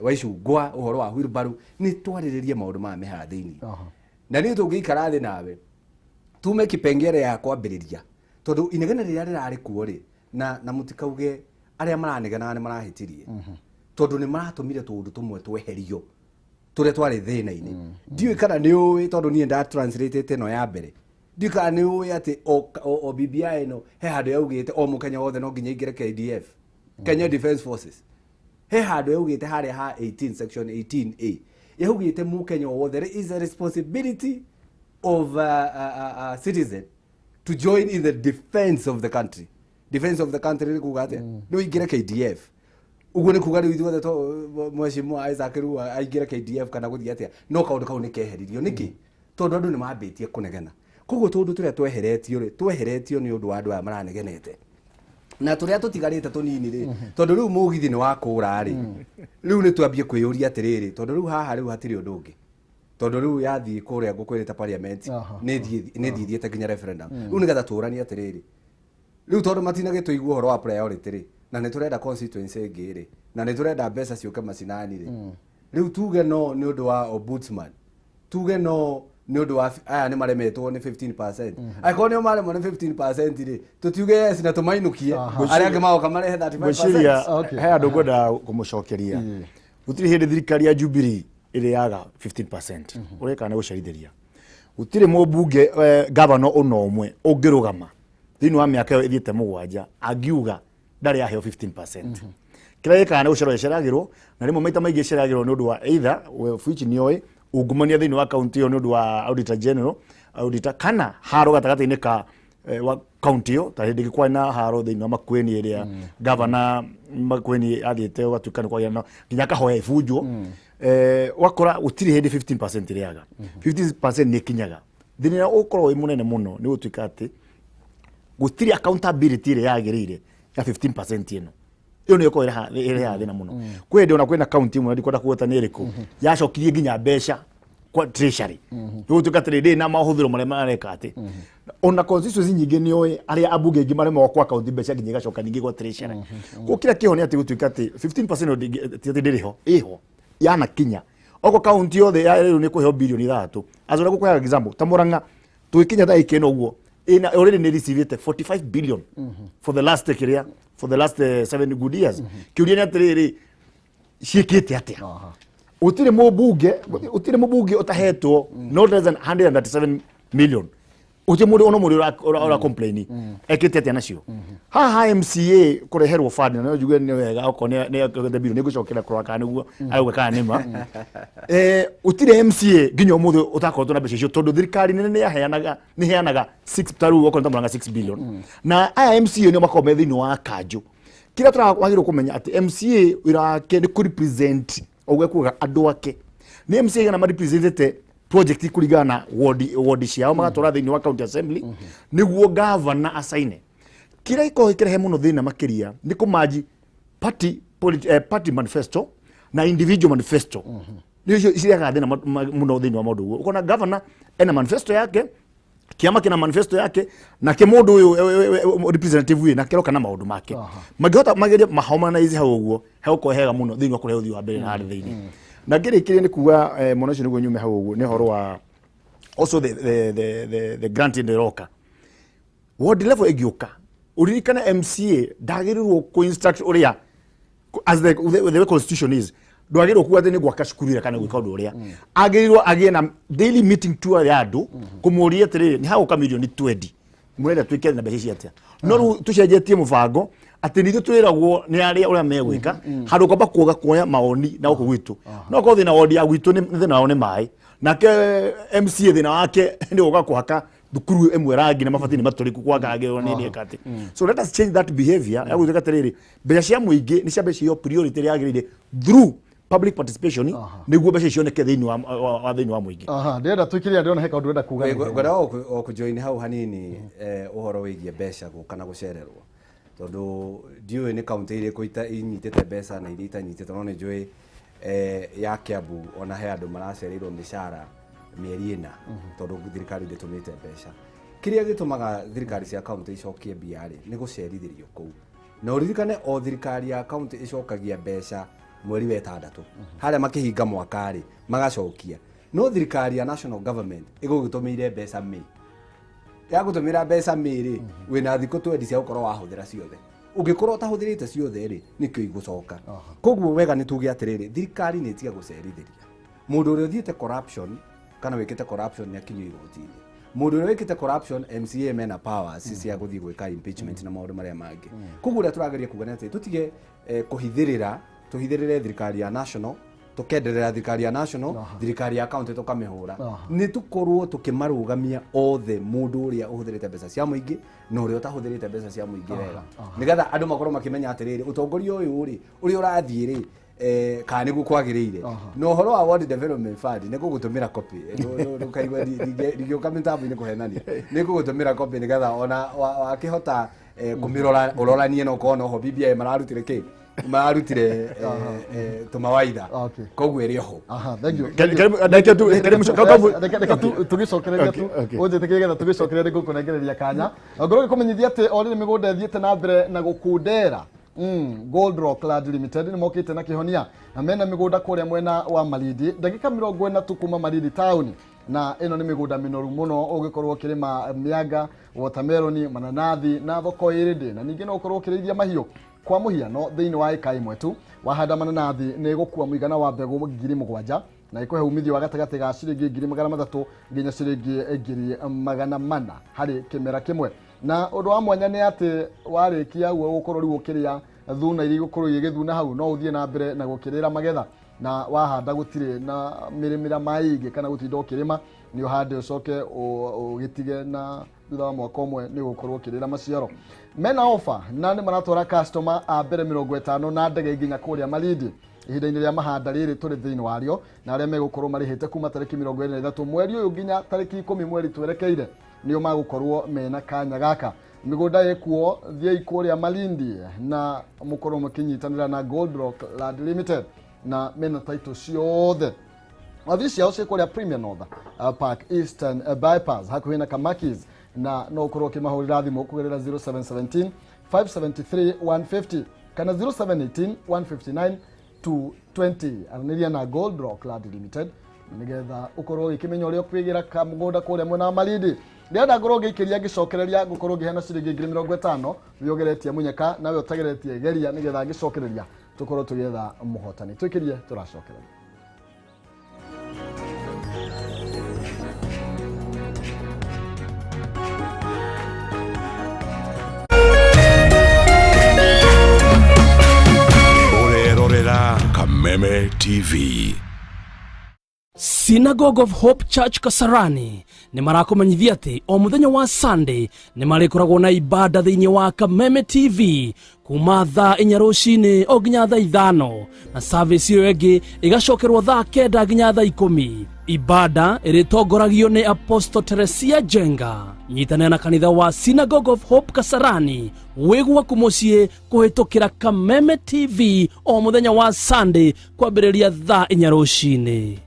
C: wa icungwa, ũhoro wa wheelbarrow, nĩ twarĩrĩrie maũndũ maya me haha thĩinĩ. Na niĩ tũngĩikara thĩ nawe tume kipengere ya kwambĩrĩria, tondũ inegene rĩrĩa rĩrarĩ kuo rĩ, na mũtikauge arĩa maranegenaga nĩ marahĩtirie, tondũ nĩ maratũmire tũũndũ tũmwe tweherio tũrĩa twarĩ thĩna-inĩ. Ndiũĩ kana nĩ ũĩ, tondũ niĩ nda translate ĩno ya mbere, ndiũĩ kana nĩ ũĩ atĩ o BBI ĩno he handũ yaugĩte o mũkenya wothe no nginya aingĩre KDF, Kenya Defence Forces. He handũ yaugĩte harĩa ha 18, section 18A, yaugĩte mũkenya o wothe, there is a responsibility of a citizen to join in the defense of the country. Defense of the country nĩ kuga atĩa? Nĩ ũingĩre KDF. Ũguo nĩ kuga rĩu ithuothe mheshimiwa Isaac rĩu aingĩre KDF kana gũthiĩ atĩa? No kaũndũ kau nĩ keheririo. Nĩkĩ? Tondũ andũ nĩ mambĩtie kũnegena. Koguo tũndũ tũrĩa tweheretio rĩ, tweheretio nĩ ũndũ wa andũ aya maranegenete, na tũrĩa tũtigarĩte tũnini rĩ, tondũ rĩu mũgithi nĩ wakũra rĩ, rĩu nĩ twambie kwĩyũria atĩrĩrĩ, tondũ rĩu haha rĩu hatirĩ ũndũ ũngĩ, tondũ rĩu yathiĩ kũrĩa ngũkwĩrĩte parliament, nĩ thiĩte nginya referendum. Rĩu nĩgetha tũranie atĩrĩrĩ, rĩu tondũ matinagĩtũigua ũhoro wa priority rĩ, na nĩ tũrenda constituency ĩngĩ rĩ, na nĩ tũrenda mbeca ciũke macinani rĩ, rĩu tuge no nĩ ũndũ wa ombudsman, tuge no nĩ ũndũ wa aya nĩ maremetwo nĩ 15%. Angĩkorwo nĩo maremwo nĩ 15% rĩ, tũtiuge yes na tũmainũkie, arĩa angĩ magoka marehe 35%.
B: Ngwĩciria he andũ ngwenda kũmũcokeria. Gũtirĩ hĩndĩ thirikari ya Jubilee ĩrĩaga 15%. Ũreka nĩ gũcerithĩria. Gũtirĩ mũmbunge, gavana ũna ũmwe ũngĩrũgama thĩinĩ wa mĩaka ĩyo ĩthiĩte 7 angiuga ndarĩ aheo 15%. Kĩrĩa gĩkaga nĩ gũcerwo ĩceragĩrwo, na rĩmwe maita maingĩ ĩceragĩrwo nĩ ũndũ wa either which nĩ oĩ ungumania thĩinĩ wa kaunti ĩyo nĩ ũndũ wa auditor general, auditor, kana haro gatagatĩ-inĩ ka wa kaunti ĩyo. Ta hĩndĩ ĩngĩ kwarĩ na haro thĩinĩ wa Makueni ĩrĩa gavana Makueni athiĩte ũgatuĩka nĩ kwagĩa na nginya akahoya ibunjwo. Wakora gũtirĩ hĩndĩ 15% ĩrĩaga. 15% nĩ ĩkinyaga. Thĩna ũrĩa ũkoragwo wĩ mũnene mũno nĩ gũtuĩka atĩ gũtirĩ accountability ĩrĩa yagĩrĩire ya 15% ĩno. Ĩyo nĩyo ĩkoragwo ĩrehaga thĩna mũno. Kwĩ hĩndĩ ona kwĩna kaunti ĩmwe, na ndikwenda kũgweta nĩ ĩrĩkũ, yacokirie nginya mbeca kwa treasury nĩ gũtuĩka atĩrĩ ndĩrĩ na mahũthĩro marĩa mareka atĩ ona constituency nyingĩ nĩ oĩ arĩa ambunge aingĩ maremagwo kwa kaunti mbeca nginya igacoka ningĩ gwa treasury. Koguo kĩrĩa kĩho nĩ atĩ gũtuĩka atĩ 15% ti atĩ ndĩrĩ ho, ĩho yanakinya okorwo kaunti yothe ya rĩu nĩ kũheo birioni 6. As ũrĩa ngũkũheaga example, ta Murang'a tũgĩkinya thaa ikĩ ũguo ĩna already nĩ receivĩte 45 billion for the last kĩrĩa, for the last 7 good years. Kĩũria nĩ atĩrĩrĩ, ciĩkĩte atĩa? Gũtirĩ mũmbunge ũtahetwo not less than 137 million. Gũtirĩ mũndũ ona mũndũ ũra complain ekĩte atĩa nacio. Haha MCA kũreherwo fund, na no njuge nĩ wega okorwo nĩ nĩ bill nĩ ngũcokera kũrora kana nĩguo arauga kana nĩ ma. Gũtirĩ MCA nginya ũmũthĩ ũtakoretwo na mbeca icio, tondũ thirikari nene nĩ yaheanaga, nĩ heanaga 6, ta rĩu okorwo nĩ ta Murang'a 6 billion, na aya MCA nĩo makoragwo me thĩinĩ wa kanjũ. Kĩrĩa tũragĩrĩirwo kũmenya atĩ MCA wĩra wake nĩ kũ-represent, ũguo kuga andũ ake nĩ MCA igana ma-representete project kũringana na ward ciao, magatwara thĩinĩ wa county assembly nĩguo governor asaine. Kĩrĩa gĩkoragwo gĩkĩrehe mũno thĩna makĩria nĩ kũmanji party manifesto na individual manifesto. Nĩ icio cirehaga thĩna mũno thĩinĩ wa maũndũ. Ũguo ũkona governor ena manifesto yake, kĩama kĩna manifesto yake, nake mũndũ ũyũ representative ũyũ nake aroka na maũndũ make. Mangĩhota magerie maharmonize hau ũguo, hegũkorwo hega mũno thĩinĩ wa kũrehe ũthii wa mbere na harĩa thĩinĩ. Na ngĩrĩkĩria nĩ kuga mwena ũcio nĩguo nyume hau ũguo, nĩ ũhoro wa also the grant ĩno ĩroka ward level ĩngĩũka. Ũririkane MCA ndagĩrĩirwo kũ-instruct ũrĩa as the way constitution is, ndwagĩrĩirwo kuga atĩ nĩ gwaka cukuru ĩrĩa kana gwĩka ũndũ ũrĩa. Agĩrĩirwo agĩe na daily meeting tour ya andũ kũmũria atĩrĩrĩ, nĩ hagũka mirioni 20, mũrenda twĩke na mbeca ici atĩa? No rĩu tũcenjetie mũbango atĩ nithuĩ twĩragwo nĩ arĩa ũrĩa megwĩka, handũ kwamba kuoga kuoya maoni na gũkũ gwitũ. No korwo thĩna wodi ya gwitũ nĩ thĩna wao nĩ maĩ, nake MCA thĩna wake nĩ gũka kũhaka thukuru ĩmwe rangi na mabati nĩ matũrĩku kwangagĩrwo nĩ nĩka atĩ. So let us change that behavior ya gũtuĩka atĩrĩrĩ, mbeca cia mũingĩ nĩ cia mbeca cio priority ĩrĩa yagĩrĩire through public participation, nĩguo mbeca cioneke thĩinĩ wa thĩinĩ wa mũingĩ.
A: Aha, ndĩrenda tũikĩrĩra, ndĩrona he kaũndũ ũrenda kuga.
C: Ngwenda o kũjoin hau hanini, ũhoro wĩgiĩ mbeca gũka na gũcererwo, tondũ ndiũĩ nĩ kaunti irĩkũ inyitĩte mbeca na iria itanyitĩte, no nĩ njũĩ ya Kiambu ona he andũ maracereirwo mĩcara mĩeri 4 tondũ thirikari ndĩtũmĩte mbeca. Kĩrĩa gĩtũmaga thirikari cia kaunti icokie mbia rĩ, nĩ gũcerithĩrio kũu. Na ũririkane o thirikari ya kaunti ĩcokagia mbeca mweri wa 6 harĩa makĩhinga mwaka rĩ, magacokia. No thirikari ya national government ĩgũgĩtũmĩire mbeca May, yagũtũmĩra mbeca May rĩ, wĩna thikũ 20 cia gũkorwo wahũthĩra ciothe. Ũngĩkorwo ũtahũthĩrĩte ciothe rĩ, nĩkĩo igũcoka. Koguo wega nĩ tuge atĩrĩrĩ, thirikari nĩ ĩtige gũcerithĩria. Mũndũ ũrĩa ũthiĩte corruption kana wĩkĩte corruption nĩ akinyio igoti-inĩ. Mũndũ ũrĩa wĩkĩte corruption, MCA mena powers cia gũthiĩ gwĩka impeachment na maũndũ marĩa mangĩ. Koguo ũrĩa tũrageria kuga nĩ atĩ tũtige kũhithĩrĩra, tũhithĩrĩre thirikari ya national, tũkenderera thirikari ya national, thirikari ya county tũkamĩhũra. Nĩ tũkorwo tũkĩmarũgamia othe, mũndũ ũrĩa ũhũthĩrĩte mbeca cia mũingĩ na ũrĩa ũtahũthĩrĩte mbeca cia mũingĩ wega, nĩgetha andũ makorwo makĩmenya atĩrĩrĩ, ũtongoria ũyũ rĩ, ũrĩa ũrathiĩ rĩ, kana nĩguo kwagĩrĩire. Na ũhoro wa Ward Development Fund, nĩ ngũgũtũmĩra copy. Ndũkaigua ndingĩũka mĩtambo-inĩ kũhenania, nĩ ngũgũtũmĩra copy nĩgetha ona wakĩhota kũmĩrora ũroranie na ũkorwo noho BBI mararutire kĩ mararutire tũmawaitha. Koguo ĩrĩ oho.
A: Aha, thank you.
B: Ndagĩka tu,
A: Reka tũgĩcokereria tu. Ũnjĩtĩkĩrie getha tũgĩcokereria nĩ ngũkũnengereria kanya. Na ngorwo ngĩkũmenyithia atĩ o rĩrĩ mĩgũnda ĩthiĩte na mbere na gũkundera. Gold Rock Land Limited nĩ mokĩte na kĩhonia na mena mĩgũnda kũrĩa mwena wa Malindi, ndagĩka 40 tu kuma Malindi town, na ĩno nĩ mĩgũnda mĩnoru mũno ũngĩkorwo ũkĩrĩma mĩanga, watermelon, mananathi na thoko ĩrĩndĩ, na ningĩ no ũkorwo ũkĩrĩithia mahiũ. Kwa mũhiano, thĩinĩ wa ĩka 1 tu wahanda mananathi nĩ ĩgũkua mũigana wa mbegũ 7,000 na ĩkũhe umithio wa gatagatĩ ga ciringi 300,000 nginya ciringi 400,000 harĩ kĩmera kĩmwe. Na ũndũ wa mwanya nĩ atĩ warĩkia ũguo gũkorwo rĩu ũkĩrĩa thuna iria igũkorwo igĩgĩthuna hau, no ũthiĩ na mbere na gũkĩrĩra magetha, na wahanda gũtirĩ na mĩrĩmĩra maingĩ kana gũtinda ũkĩrĩma. Nĩ ũhande ũcoke ũgĩtige, na thutha wa mwaka 1 nĩ ũgũkorwo ũkĩrĩra maciaro. Mena offer na nĩ maratwara customer a mbere 50 na ndege nginya kũrĩa Malindi ihinda-inĩ rĩa mahanda rĩrĩ tũrĩ thĩinĩ warĩo, na arĩa megũkorwo marĩhĩte kuma tarĩki 23 mweri ũyũ nginya tarĩki 10 mweri twerekeire nĩo magũkorwo mena kanya gaka. Mĩgũnda ĩkuo, thiĩi kũrĩa Malindi na mũkorwo mũkĩnyitanĩra na Gold Rock Land Limited, na mena title ciothe. Wabici ciao ciĩ kũrĩa Premier North Park, Eastern Bypass, hakuhĩ na Kamakis, na no ũkorwo ũkĩmahũrĩra thimũ kũgerera 0717 573 150 kana 0718 159 220. Aranĩria na Gold Rock Land Limited nĩgetha ũkorwo ũgĩkĩmenya ũrĩa ũkwĩgĩra kamũgũnda kũrĩa mwena wa Malindi. Ndĩrenda ngorwo ngĩikĩria ngĩcokereria ngũkorwo ngĩheana ciringi 50,000. Wĩogeretie mũnyaka nawe ũtageretie geria, nĩgetha ngĩcokereria tũkorwo tũgĩetha mũhotani. Twĩkĩrie tũracokereria.
D: Kameme TV.
E: Synagogue of Hope Church Kasarani nĩ marakũmenyithia atĩ o mũthenya wa Sunday nĩ marĩkoragwo na ibada thĩinĩ wa Kameme TV kuma thaa 4 rũcinĩ o nginya thaa 5 na service ĩyo ĩngĩ ĩgacokerwo thaa 9 nginya thaa 10. Ibada ĩrĩtongoragio nĩ Apostle Teresia Jenga. Nyitanĩra na kanitha wa Synagogue of Hope Kasarani wĩ gwaku mũciĩ kũhĩtũkĩra Kameme TV o mũthenya wa Sunday kwambĩrĩria thaa 4 rũcinĩ.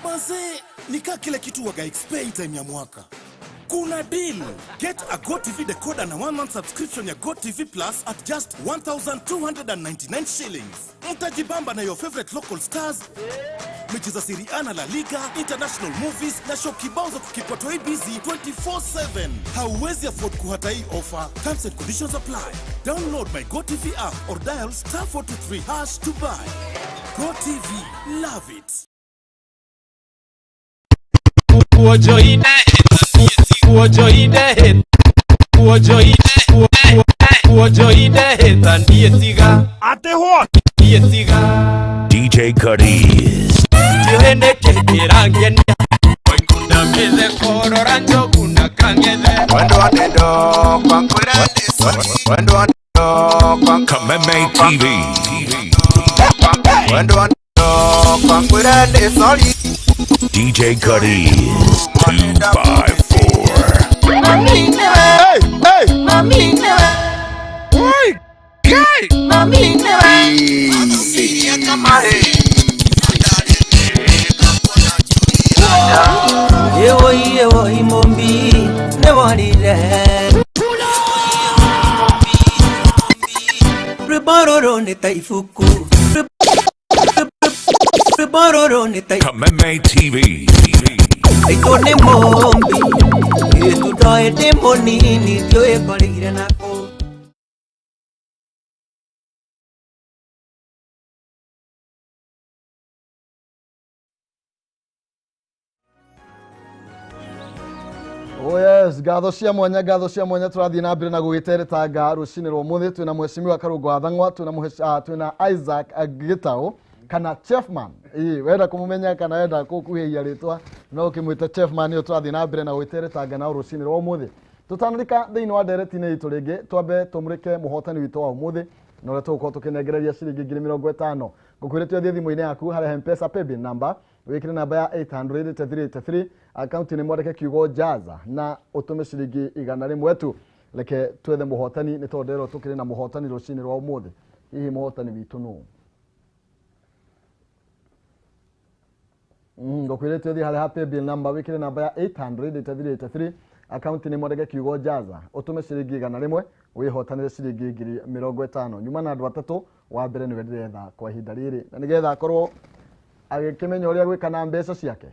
D: Mazee, nikaa kile kitu waga expect time ya mwaka. Kuna deal. Get a GoTV decoder na 1 month subscription ya GoTV Plus at just 1,299 shillings. Mtajibamba na your favorite local stars, mechi za Serie A na La Liga, international movies na show kibao za kukipwa toi busy 24/7. Hauwezi afford kuhata hii offer. Terms and conditions apply. Download my GoTV app or dial *423# to buy. GoTV, love it.
F: DJ Cuddies. Kameme TV. DJ Cuddies 254.
A: Hey, hey.
F: Kameme TV. Oh yes, ngatho cia mwanya, ngatho cia mwanya tũrathiĩ na mbere na gũgĩteretanga rũcinĩ rwa ũmũthĩ. Twĩna mheshimiwa Karũngũ wa Thang'wa, twĩna Isaac Gĩtaũ kana Chefman. Ĩĩ, wenda kũmũmenya kana wenda gũkuhĩhia rĩtwa no ũkĩmwĩta Chefman. Nĩyo tũrathiĩ na mbere na gũgĩteretanga nao rũcinĩ rwa ũmũthĩ. Tũtanarika thĩinĩ wa ndereti-inĩ itũ rĩngĩ, twambe tũmũrĩke mũhotani witũ wa ũmũthĩ na ũrĩa tũgũkorwo tũkĩnengereria ciringi 50,000. Ngũkwĩrĩte ũthiĩ thimũ-inĩ yaku harĩa M-Pesa paybill number, wĩkĩre namba ya 800 akaunti-inĩ mwandĩke kiugo Jaza na ũtũme ciringi 100 tu. Reke twethe mũhotani nĩ tondũ nderwo tũkĩrĩ na mũhotani rũcinĩ rwa ũmũthĩ. Hihi mũhotani witũ nũ? Ngũkwĩrĩte ũthiĩ harĩa ha paybill number, wĩkĩre namba ya 800 akaunti-inĩ mwandĩke kiugo Jaza ũtũme ciringi 100 wĩhotanĩre ciringi 50,000. Nyuma na andũ atatũ, wa mbere nĩwe ndĩretha kwa ihinda rĩrĩ na nĩgetha akorwo agĩkĩmenya ũrĩa gwĩka na mbeca ciake.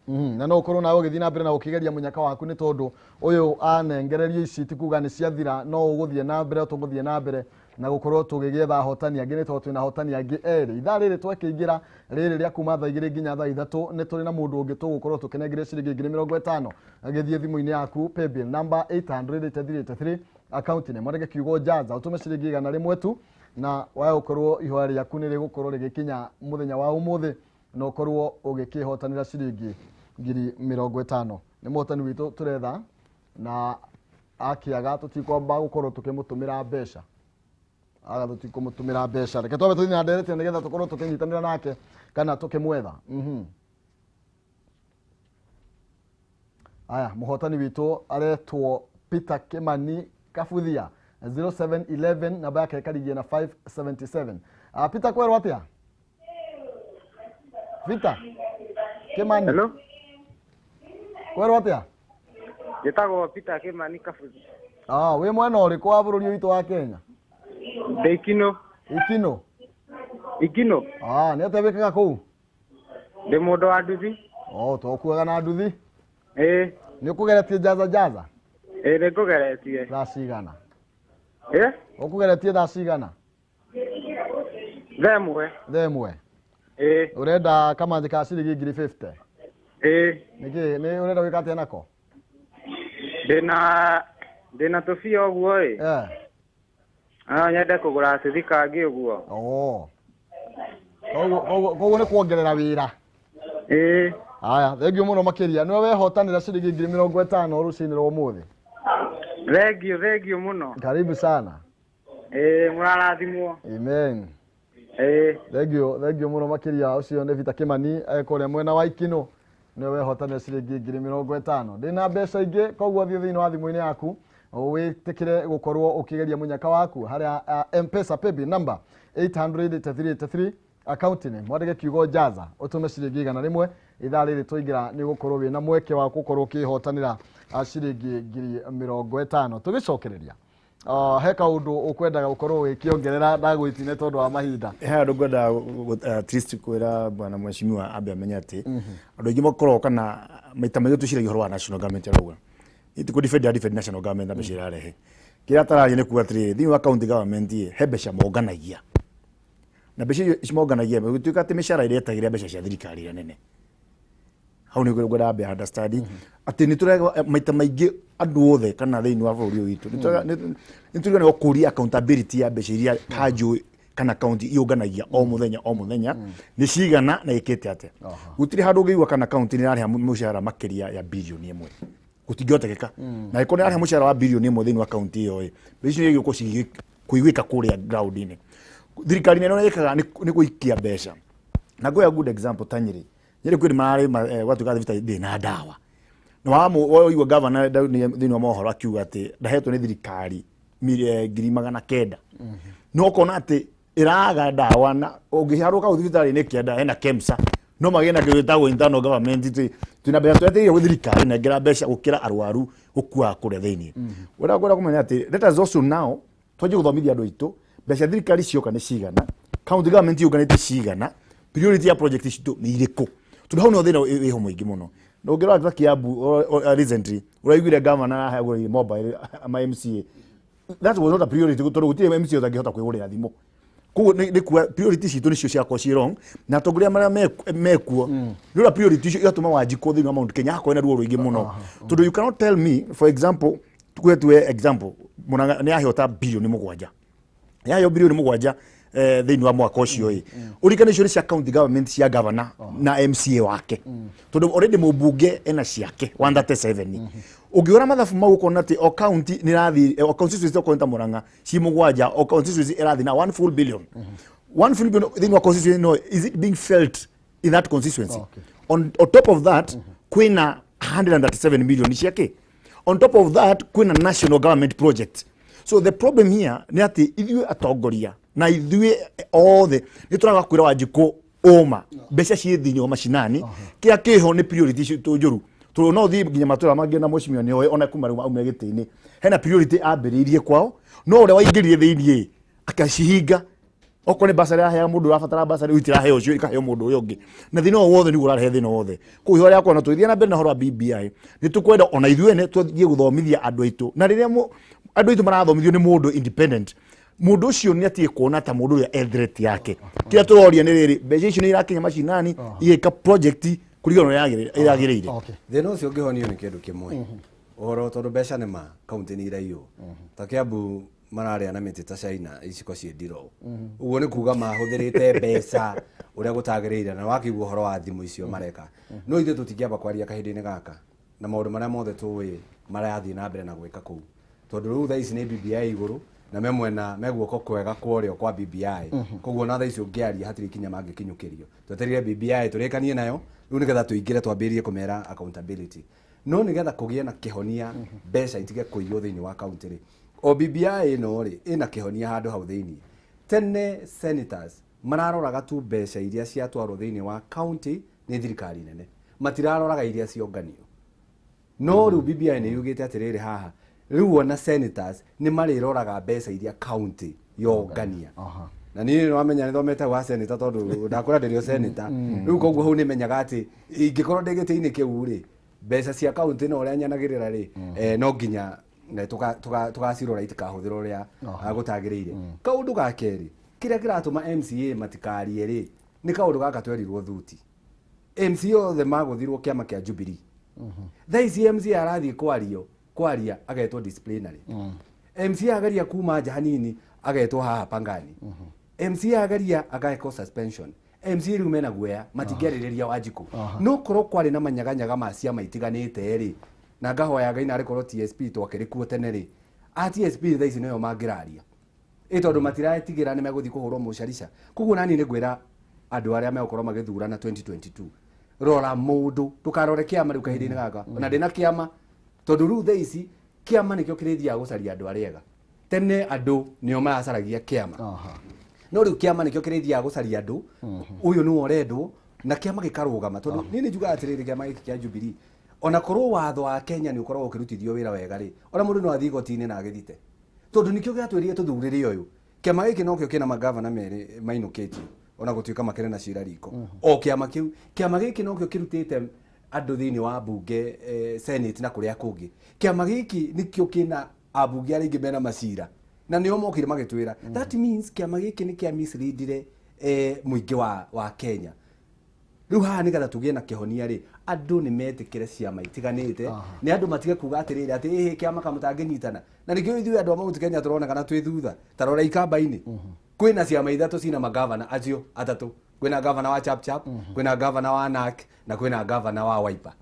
F: Na no ũkorwo nawe ũgĩthiĩ na mbere na gũkĩgeria mũnyaka waku nĩ tondũ ũyũ anengererio ici ti kuga nĩ ciathira, no ũgũthiĩ na mbere, tũgũthiĩ na mbere na gũkorwo tũgĩgĩetha ahotani angĩ nĩ tondũ twĩna ahotani angĩ erĩ. Ithaa rĩrĩ twakĩingĩra rĩrĩ rĩa kuma thaa 2 nginya thaa 3 nĩ tũrĩ na mũndũ ũngĩ tũgũkorwo tũkĩnengeria ciringi 50,000. Agĩthiĩ thimũ-inĩ yaku paybill number 800 akaunti-inĩ mwandĩke kiugo Jaza ũtũme ciringi 100 tu na waya ũkorwo ihoya rĩaku nĩ rĩgũkorwo rĩgĩkinya mũthenya wa ũmũthĩ na ũkorwo ũgĩkĩhotanĩra ciringi 50,000. Nĩ mũhotani witũ tũretha na akĩaga tũtikwamba gũkorwo tũkĩmũtũmĩra mbeca. Aga tũtikũmũtũmĩra mbeca. Reke twambe tũthiĩ na ndereti nĩgetha tũkorwo tũkĩnyitanĩra nake kana tũkĩmwetha. Aya, mũhotani witũ aretwo Peter Kimani Kabuthia 0711 namba yake ĩkarigia na 577. Peter kwerwo atĩa? Peter Kimani.
G: Hello.
A: Kwerwo atĩa?
G: Njĩtagwo Peter Kimani Kabuthia.
A: Wĩ mwena ũrĩkũ wa bũrũri witũ wa Kenya?
G: Ndĩ Ikino.
A: Ikino?
G: Ikino.
A: Nĩ atĩa wĩkaga kũu?
G: Ndĩ mũndũ wa nduthi.
A: Oh, tũkuaga na nduthi?
G: Ĩĩ.
A: Nĩ ũkũgeretie Jaza Jaza?
G: Ĩĩ, nĩ ngũgeretie.
A: Thaa cigana?
G: Ĩĩ?
A: Ũkũgeretie thaa cigana?
G: Thaa 1.
A: Thaa 1.
G: Ĩĩ.
A: Ũrenda kamanjĩ ka ciringi 50,000?
G: Ĩĩ.
A: Nĩkĩ nĩ ũrenda gwĩka atĩa nako?
G: Ndĩna tũbia ũguo ĩ. No nyende kũgũra cithi kangĩ ũguo.
A: Oh. Koguo nĩ kuongerera wĩra.
G: Ĩĩ.
A: Haya, thengiũ mũno makĩria. Nĩwe wehotanĩra ciringi 50,000 rũcinĩ rwa ũmũthĩ.
G: Thengiũ, thengiũ mũno.
A: Karibu sana.
G: Ĩĩ, mũrarathimwo.
A: Amen.
G: Ĩĩ.
A: Thengiũ, thengiũ mũno makĩria. Ũcio nĩ Peter Kimani kũrĩa mwena wa Ikinũ. Nĩwe wehotanĩra ciringi 50,000. Ndĩna mbeca ingĩ, koguo thiĩ thĩinĩ wa thimũ-inĩ yaku wĩtĩkĩre gũkorwo ũkĩgeria mũnyaka waku harĩa M-Pesa paybill number 88383 akaunti-inĩ mwandĩke kiugo jaza ũtũme ciringi 100. Ithaa rĩrĩ twaingĩra nĩ ũgũkorwo wĩna mweke wa gũkorwo ũkĩhotanĩra ciringi 50,000. Tũgĩcokereria, he kaũndũ ũkwendaga gũkorwo wĩkĩongerera ndagwĩtine tondũ wa mahinda?
B: He handũ ngwenda at least kwĩra bwana mheshimiwa ambe amenye atĩ andũ aingĩ makoragwo kana maita maingĩ twĩciragia ũhoro wa national government. Arauga ti kũ defend, defend national government na mbeca irarehe. Kĩrĩa atararia nĩ kuga atĩrĩrĩ, thĩinĩ wa county government ĩ he mbeca monganagia, na mbeca icio monganagia gũtuĩka atĩ mĩcara ĩrĩa ĩtagĩrĩra mbeca cia thirikari ĩrĩa nene. Hau nĩ ngwenda ambe understand atĩ nĩ tũrega maita maingĩ andũ othe kana thĩinĩ wa bũrũri ũyũ witũ nĩ tũriganĩrwo kũria accountability ya mbeca iria kanjũ kana county iũnganagia o mũthenya o mũthenya nĩ cigana na ĩkĩte atĩa. Gũtirĩ handũ ũngĩigua kana county nĩ ĩrarĩha mũcara makĩria ya 1 billion. Gũtingĩhotekeka. Na ĩkorwo nĩ ĩrarĩha mũcara wa 1 billion thĩinĩ wa county ĩyo ĩ, mbeca icio nĩ igũkorwo kũiguĩka kũrĩa ground-inĩ. Thirikari nene ũrĩa ĩkaga nĩ gũikia mbeca, na ngoya good example ta Nyĩrĩ. Nyĩrĩ kwĩ mararĩ gwatuĩka thibitarĩ ndĩrĩ na ndawa, na waigua gavana thĩinĩ wa mohoro akiuga atĩ ndahetwo nĩ thirikari 900,000, no ũkona atĩ ĩraga ndawa na ũngĩharũka kau thibitarĩ-inĩ kĩanda hena KEMSA no magĩe na kĩndũ gĩtagwo internal government. Twĩna mbeca twetereire gwĩ thirikari nengera mbeca gũkĩra arwaru gũkua kũrĩa thĩinĩ. Ũrĩa ngwenda kũmenya atĩ let us also now twanjie gũthomithia andũ aitũ mbeca thirikari cioka nĩ cigana, county government yũnganĩte cigana, priority ya project citũ nĩ irĩkũ, tondũ hau nĩho thĩna wĩho mũingĩ mũno. Na ũngĩrora ta Kiambu recently ũraiguire governor araheagwo mobile ama MCA. That was not a priority tondũ gũtirĩ MCA ũtangĩhota kwĩgũrĩra thimũ. Koguo nĩ kuga priority citũ nĩcio ciakorwo ciĩ wrong, na atongoria marĩa mekuo nĩ ũrĩa priority icio igatũma Wanjikũ thĩinĩ wa Mount Kenya akorwo na ruo rũingĩ mũno, tondũ you cannot tell me, for example, tuge tuwe example Murang'a nĩ yaheo ta 7 billion, yaheo 7 billion thĩinĩ wa mwaka ũcio ĩ, ũririkane icio nĩ cia county government, cia governor na MCA wake, tondũ already mũmbunge ena ciake 137. Ũngĩhũra mathabu mau ũkona atĩ o county nĩ ĩrathiĩ, o constituency, okorwo nĩ ta Murang'a ci mũgwanja, o constituency ĩrathiĩ na 1 full billion, 1 full billion thĩinĩ wa constituency. No is it being felt in that constituency? On top of that kwĩna 137 million ciake. On top of that kwĩna national government project. So the problem here nĩ atĩ ithuĩ atongoria na ithuĩ othe nĩ tũraga kwĩra Wanjikũ ũma mbeca ciĩ thĩinĩ wa macinani. Kĩrĩa kĩho nĩ priority citũ njũru, tondũ no ũthiĩ nginya matũra mangĩ na mheshimiwa nĩ oĩ ona kuma rĩu aumire gĩtĩ-inĩ hena priority ambĩrĩirie kwao, no ũrĩa waingĩrire thĩinĩ akacihinga. Okorwo nĩ basarĩ araheaga mũndũ ũrabatara basarĩ, rĩu itiraheo ũcio, ikaheo mũndũ ũrĩa ũngĩ, na thĩna o wothe nĩguo ũrarehe thĩna wothe. Koguo ihũra rĩakwa no tũgĩthiĩ na mbere na ũhoro wa BBI, nĩ tũkwenda ona ithuĩ ene tũthiĩ gũthomithia andũ aitũ, na rĩrĩa andũ aitũ marathomithio nĩ mũndũ independent, mũndũ ũcio nĩ atige kuona ta mũndũ ũrĩa e threat yake. Kĩrĩa tũroria nĩ rĩrĩ, mbeca icio nĩ irakinya macinani igĩka project kũringana na ũrĩa yagĩrĩire.
C: Thĩna ũcio ũngĩhonio nĩ kĩndũ kĩmwe ũhoro, tondũ mbeca nĩ ma kaunti nĩ iraiywo. Ta Kiambu mararĩa na mĩtĩ ta China iciko ciĩ ndiroo ũguo, nĩ kuga mahũthĩrĩte mbeca ũrĩa gũtagĩrĩire, na wakĩigua ũhoro wa thimũ icio mareka. No ithuĩ tũtingĩamba kwaria kahinda-inĩ gaka na maũndũ marĩa mothe tũĩ marathiĩ na mbere na gwĩka kũu, tondũ rĩu thaa ici nĩ BBI igũrũ na me mwena me guoko kwega kwa ũrĩo kwa BBI. Koguo na thaa ici ũngĩaria hatirĩ ikinya mangĩkinyũkĩrio. Twetereire BBI tũrĩkanie nayo rĩu nĩgetha tũingĩre twambĩrĩrie kũmera accountability. No nĩgetha kũgĩe na kĩhonia mbeca itige kũiywo thĩinĩ wa kaunti rĩ, o BBI ĩno rĩ ĩna kĩhonia handũ hau thĩinĩ. Tene senators mararoraga tu mbeca iria ciatwarwo thĩinĩ wa county nĩ thirikari nene, matiraroraga iria cionganio. No rĩu BBI nĩ yugĩte atĩrĩrĩ, haha rĩu ona senators nĩ marĩroraga mbeca iria county yongania. Na niĩ nĩ wamenya nĩ thomete wa senator, tondũ ndakũra ndĩrĩ o senator rĩu. Koguo hau nĩ menyaga atĩ ingĩkorwo ndĩ gĩtĩ-inĩ kĩu rĩ, mbeca cia county na ũrĩa nyanagĩrĩra rĩ, no nginya tũgacirora itikahũthĩrwo ũrĩa gũtagĩrĩire. Kaũndũ ga kerĩ kĩrĩa kĩratũma MCA matikarie rĩ, nĩ kaũndũ gaka twerirwo thuti. MCA othe magũthirwo kĩama kĩa Jubilee. Thaa ici MCA arathiĩ kwario kwaria agetwo disciplinary. MCA ageria kuma nja hanini agetwo haha Pangani. MCA ageria agekwo suspension. MCA rĩu mena guoya, matingĩarĩrĩria Wanjikũ. No korwo kwarĩ na manyaganyaga ma ciama itiganĩte rĩ, na ngahoya Ngai narĩ korwo TSP twakĩrĩ kuo tene rĩ, a TSP thaa ici nĩo mangĩraria, ĩ tondũ matiretigĩra nĩ megũthiĩ kũhũrwo mũcarica. Koguo nani nĩ ngwĩra andũ arĩa megũkorwo magĩthurana 2022, rora mũndũ, ndũkarore kĩama rĩu kahinda-inĩ gaka. Ona ndĩna kĩama, tondũ rĩu thaa ici kĩama nĩkĩo kĩrĩthiaga gũcaria andũ arĩa ega. Tene andũ nĩo maracaragia kĩama, no rĩu kĩama nĩkĩo kĩrĩthiaga gũcaria andũ, ũyũ nĩwe ũrendwo, na kĩama gĩkarũgama. Tondũ niĩ nĩ njugaga atĩrĩrĩ, kĩama gĩkĩ kĩa Jubilee, ona korwo watho wa Kenya nĩ ũkoragwo ũkĩrutithio wĩra wega rĩ, ona mũndũ no athiĩ igoti-inĩ na agĩthite, tondũ nĩkĩo gĩatwĩrire tũthurĩre ũyũ. Kĩama gĩkĩ nokĩo kĩna magavana merĩ mainũkĩtio, ona gũtuĩka makĩrĩ na cira riko. O kĩama kĩu, kĩama gĩkĩ nokĩo kĩrutĩte andũ thĩinĩ wa mbunge, senate na kũrĩa kũngĩ. Kĩama gĩkĩ nĩkĩo kĩna ambunge arĩa aingĩ mena macira, na nĩo mokire magĩtwĩra. That means kĩama gĩkĩ nĩ kĩa misleadire mũingĩ wa Kenya. Rĩu haha nĩgetha tũgĩe na kĩhonia rĩ, andũ nĩ metĩkĩre ciama itiganĩte, nĩ andũ matige kuga atĩrĩrĩ atĩ ĩhĩ kĩama kamũtangĩnyitana. Na nĩkĩo ithuĩ andũ a Mount Kenya tũronekana twĩ thutha. Ta rora Ikamba-inĩ, kwĩna ciama ithatũ cina magavana acio atatũ. Kwĩna gavana wa Chapchap, kwĩna gavana wa NARC na kwĩna gavana wa Wiper.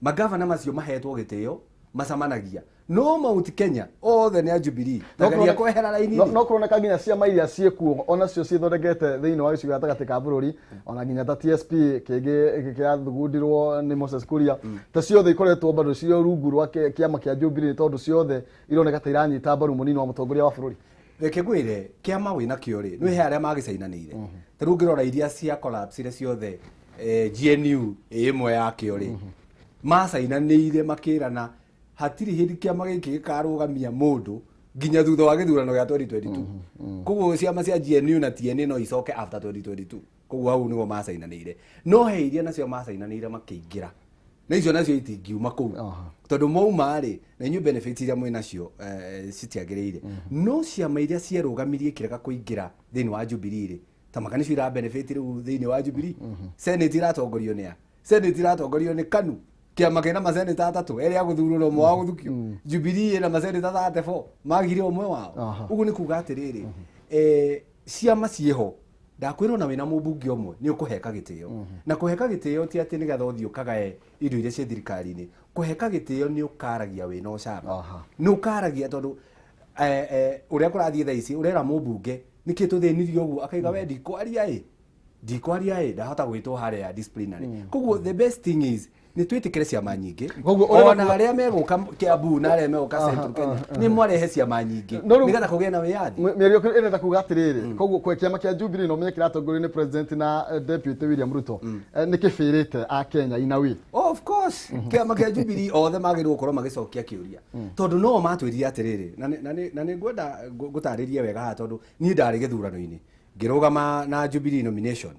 C: Magavana macio mahetwo gĩtĩo, macamanagia. No Mount Kenya othe nĩ a Jubilee. Tageria kwehera raini-inĩ.
A: No kũroneka nginya ciama iria ciĩkuo onacio ciĩthondekete thĩinĩ wa gĩcigo gatagatĩ ka bũrũri, ona nginya ta TSP kĩngĩ kĩrathugundirwo nĩ Moses Kuria, ta ciothe ikoretwo bado cirĩ rungu rwa kĩama kĩa Jubilee, tondũ ciothe ironeka ta iranyita mbaru mũnini wa mũtongoria wa bũrũri.
C: Reke ngwĩre, kĩama wĩna kĩo rĩ, nĩ he arĩa magĩcainanĩire. Ta rĩu ũngĩrora iria cia collapse ciothe, GNU ĩ ĩmwe yakĩo rĩ, macainanĩire makĩrana hatirĩ hĩndĩ kĩama gĩkĩ gĩkarũgamia mũndũ nginya thutha wa gĩthurano gĩa 2022. Koguo ciama cia GNU na TNA no icoke after 2022. Koguo hau nĩho macainanĩire. No he iria nacio macainanĩire makĩingĩra, na icio nacio itingiuma kũu, tondũ mwauma rĩ, na inyuĩ benefits iria mwĩ nacio citiagĩrĩire. No ciama iria cierũgamirie ikĩrega kũingĩra thĩinĩ wa Jubilee rĩ, ta maka nĩcio ira benefit rĩu thĩinĩ wa Jubilee. Senate iratongorio nĩ a? Senate iratongorio nĩ KANU, kĩama kĩna maseneta atatũ, erĩ a gũthurwo na ũmwe wa gũthukio. Jubilee ĩna maseneta 34, magire ũmwe wao. Ũguo nĩ kuga atĩrĩrĩ, ciama ciĩho, ndakwĩrwo na wĩna mũmbunge ũmwe nĩ ũkũheka gĩtĩo. Na kũheka gĩtĩo ti atĩ nĩgetha ũthiĩ ũkagae indo iria ciĩ thirikari-inĩ. Kũheka gĩtĩo nĩ ũkaragia wĩna ũcamba, nĩ ũkaragia tondũ ũrĩa kũrathiĩ thaa ici, ũrera mũmbunge nĩkĩ tũthĩnirio ũguo, akaiga we ndikwaria ĩ, ndikwaria ĩ, ndahota gwĩtwo harĩa disciplinary. Koguo the best thing is nĩ twĩtĩkĩre ciama nyingĩ, ona arĩa megũka Kiambu na arĩa megũka Central Kenya nĩ mwarehe ciama nyingĩ nĩgetha kũgĩe na wĩyathi.
A: Mĩario ĩrenda kuga atĩrĩrĩ, koguo kwe kĩama kĩa Jubilee no menye kĩratongorio nĩ president na deputy William Ruto nĩ kĩbĩrĩte a Kenya in a way.
C: Of course kĩama kĩa Jubilee othe magĩrĩirwo gũkorwo magĩcokia kĩũria, tondũ no matwĩrire atĩrĩrĩ, na nĩ ngwenda ngũtarĩrie wega haha, tondũ niĩ ndarĩ gĩthurano-inĩ ngĩrũgama na Jubilee nomination,